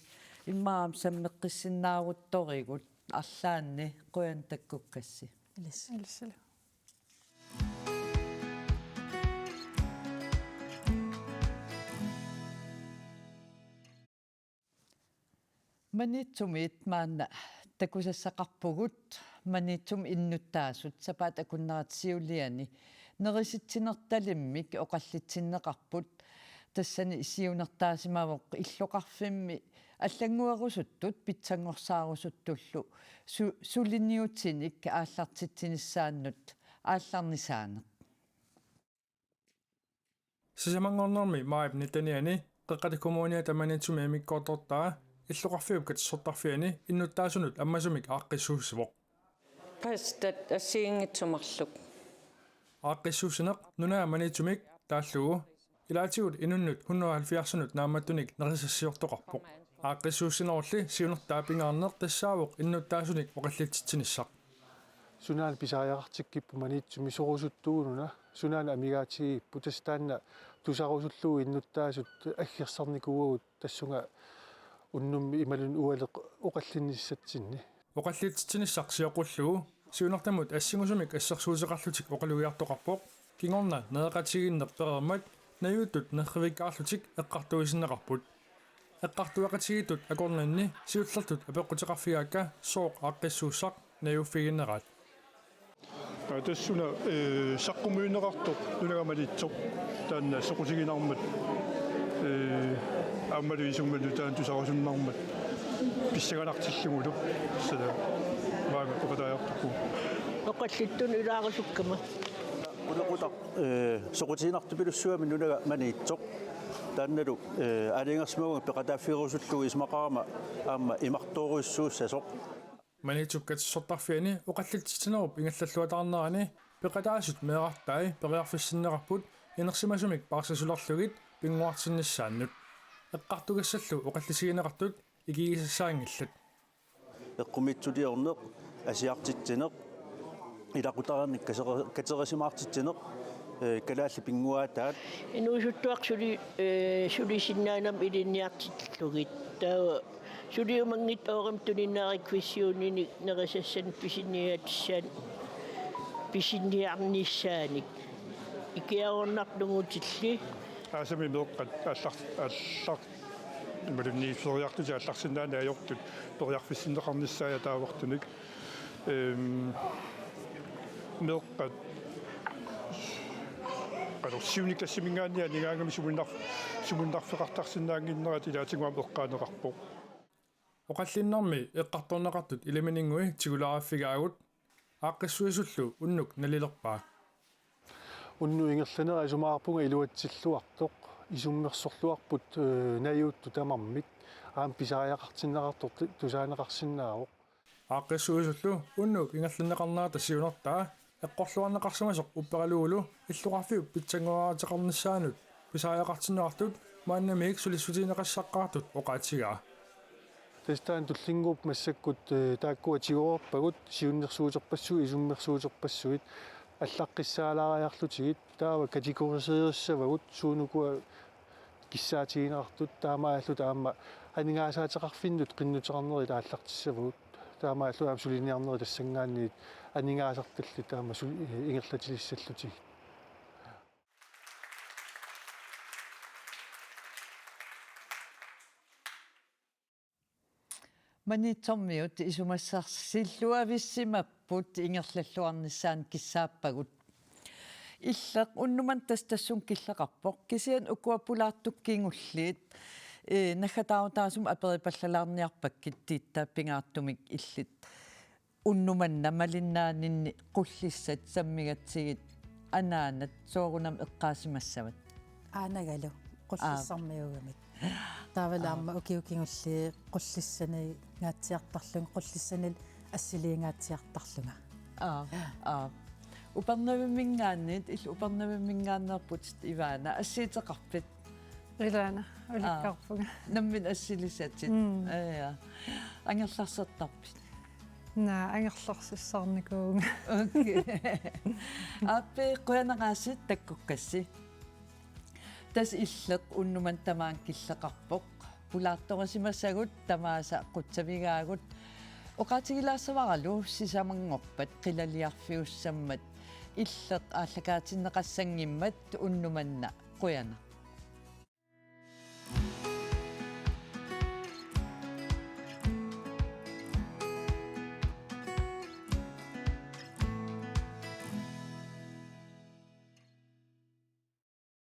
immaqa aamma sammeqqissinnaaruttorigut arlaanni, qujanaq takkukkassi. Ilissi. Ilissilu. Maniitsumiit maanna takusassaqarpugut. Maniitsumi innuttaasut sapaatip akunnerata siuliani nerisitsinertalimmik oqallitsinneqarput. Tassani siunertaasimavoq illoqarfimmi allannguerusuttut pitsanngorsaarusuttullu su-, suliniutinik aallartitsinissaannut aallarnisaaneq. Sisamanngornermi maajip nittenianni Qeqqata Kommuniata Maniitsumi immikkoortortaa illoqarfiup katersortarfiani innuttaasunut ammasumik aaqqissuussivoq. Pastat assigiinngitsut marluk. Aaqqissuussineq nunaa Maniitsumik taallugu ilaatigut inunnut hundrede og halvfjerdsinut naammattunik nerisassiortoqarpoq. Aaqqissuussinerulli siunertaat pingaarneq tassaavoq innuttaasunik oqallitsitsinissaq. Sunaana pisariaqartikkipput Maniitsumi, sorusuttuununa, sunaana amigaatigigipput, tassa taanna tusarusullugu innuttaasut aggersarnikuuagut tassunga unnummi imaluunniit ualeq oqallinnissatsinni. Oqallitsitsinissaq sioqqullugu siunertamut assingusumik assersuuteqarlutik oqalugiartoqarpoq, kingorna nereqatigiinneq pereermat najuuttut nerrivikkaarlutik eqqartuisinneqarput. Eqqartueqatigiittut akornanni siullertut apeqquteqarfigaakka sooq aaqqissuussaq najuuffigiinneraat. Aa, tassa una, eh, saqqummiunneqartoq Nunaga Maniitsoq, taanna soqutiginarmat, eh, aammalu isumannu taanna tusarusunnarmat pissanganartillugulu, tassa maanga peqataajartorpugut. Oqallittunut ilaarusukkama. Qulequtaq, eh, soqutiginartupilussuugami Nunaga Maniitsoq. Taannalu, eh, aalajangersimavunga peqataaffigerusullugu, isumaqarama aamma imartoorujussuussasoq. Maniitsup katersortarfiani oqallitsitsinerup ingerlalluataarnerani peqataasut meerartai periarfissinneqarput inersimasumik paarsisulerlugit pinnguartinnissaannut. Eqqartugassallu oqallisigineqartut ikigisassaanngillat. Eqqumiitsuliorneq, asiartitsineq, ilaqutariinnik katere-, katerisimaartitsineq, Ee, kalaallit pinnguaataat. Inuusuttuaq suli, ee, sulisinnaanera ilinniartillugit. Taava suliumanngitta oorem tuninnaarikkussiuuninik nerisassanik pisiniaatissaan-, pisiniarnissaanik. Ikiaroornarlugutilli. Aasami meeqqat allar-, allar-, imaluunniit feriarlutik allarsinnaaneq ajortut periarfissinneqarnissaat ataavartunik. Ehm, meeqqat qanoq siunik tassaminngaanniit aningaagami sumunnar-, sumunnarfeqartarsinnaannginnerat ilaatigut aamma eqqaaneqarpoq. Oqallinnermi eqqartorneqartut Ilamininngui tigulaarfigaagut, aaqqissuisullu unnuk nalilerpaa. Unnuk ingerlanera isumaqarpunga iluatsilluartoq, isummersorluarput, ee, najuuttut tamarmik, aamma pisariaqartinneqartoq tu-, tusaaneqarsinnaavoq. Aaqqissuisullu unnuk ingerlanneqarnerata siunertaa eqqorluarneqarsimasoq upperalugulu illoqarfiup pitsanngoraataqarnissaanut pisariaqartinneqartut maannamik sulissutigineqassaqqaartut oqaatigaa. Tassa taanna tullinnguuppoq massakkut, ee, taakkua tigoorpagut, siunnersuuterpassuit, isummersuuterpassuit, allaqqissaalaariarlutigit, taava kategoriseerissavagut, suunukua kissaatigineqartut, taamaalilluta aamma aningaasaateqarfinnut qinnuteqarnerit aallartissavagut, taamaalilluta aamma suliniarnerit tassanngaanniit aningaasartallit aamma sul-, ee, ingerlatilissallutigit. Maniitsormiut isumassarsilluavissimapput ingerlalluarnissaannik kissaappagut. Illeq unnuk manna tassa tassunga killeqarpoq. Kisianni ukua pulaartut kingulliit, ee, naggataarutaasumik aperipallalaarniarpakkit Tiitta pingaartumik illit. Unnuk manna malinnaaninni qullissat sammigatsigit anaanat soorunami eqqaasimassavat? Aanagalu qullissarmiuugamik. Taavalu aamma ukiut kingulliit qullissaningaatsiartarlunga, qullissanillu assiliingaatsiartarlunga. Aap, aap. Upernavimminngaanniit, illit Upernavimminngaanneerputit Ivana, assiuteqarpit? Ilaana, ulikkaarpunga. Aap. Nammineq assilisatit. Mm. Aa, ja. Angerlarsertarpit? Naa, angerlarsissaarnikuuvunga. Okay. Aappi, qujanaqaasi takkukkassi. Tassa Illeq unnuk manna tamaanga killeqarpoq. Pulaartorisimasagut tamaasa qutsavigaagut. Oqaatigilaassavaralu sisamanngorpat qilaliarfiussammat Illeq aallakaatinneqassanngimmat unnuk manna qujanaq.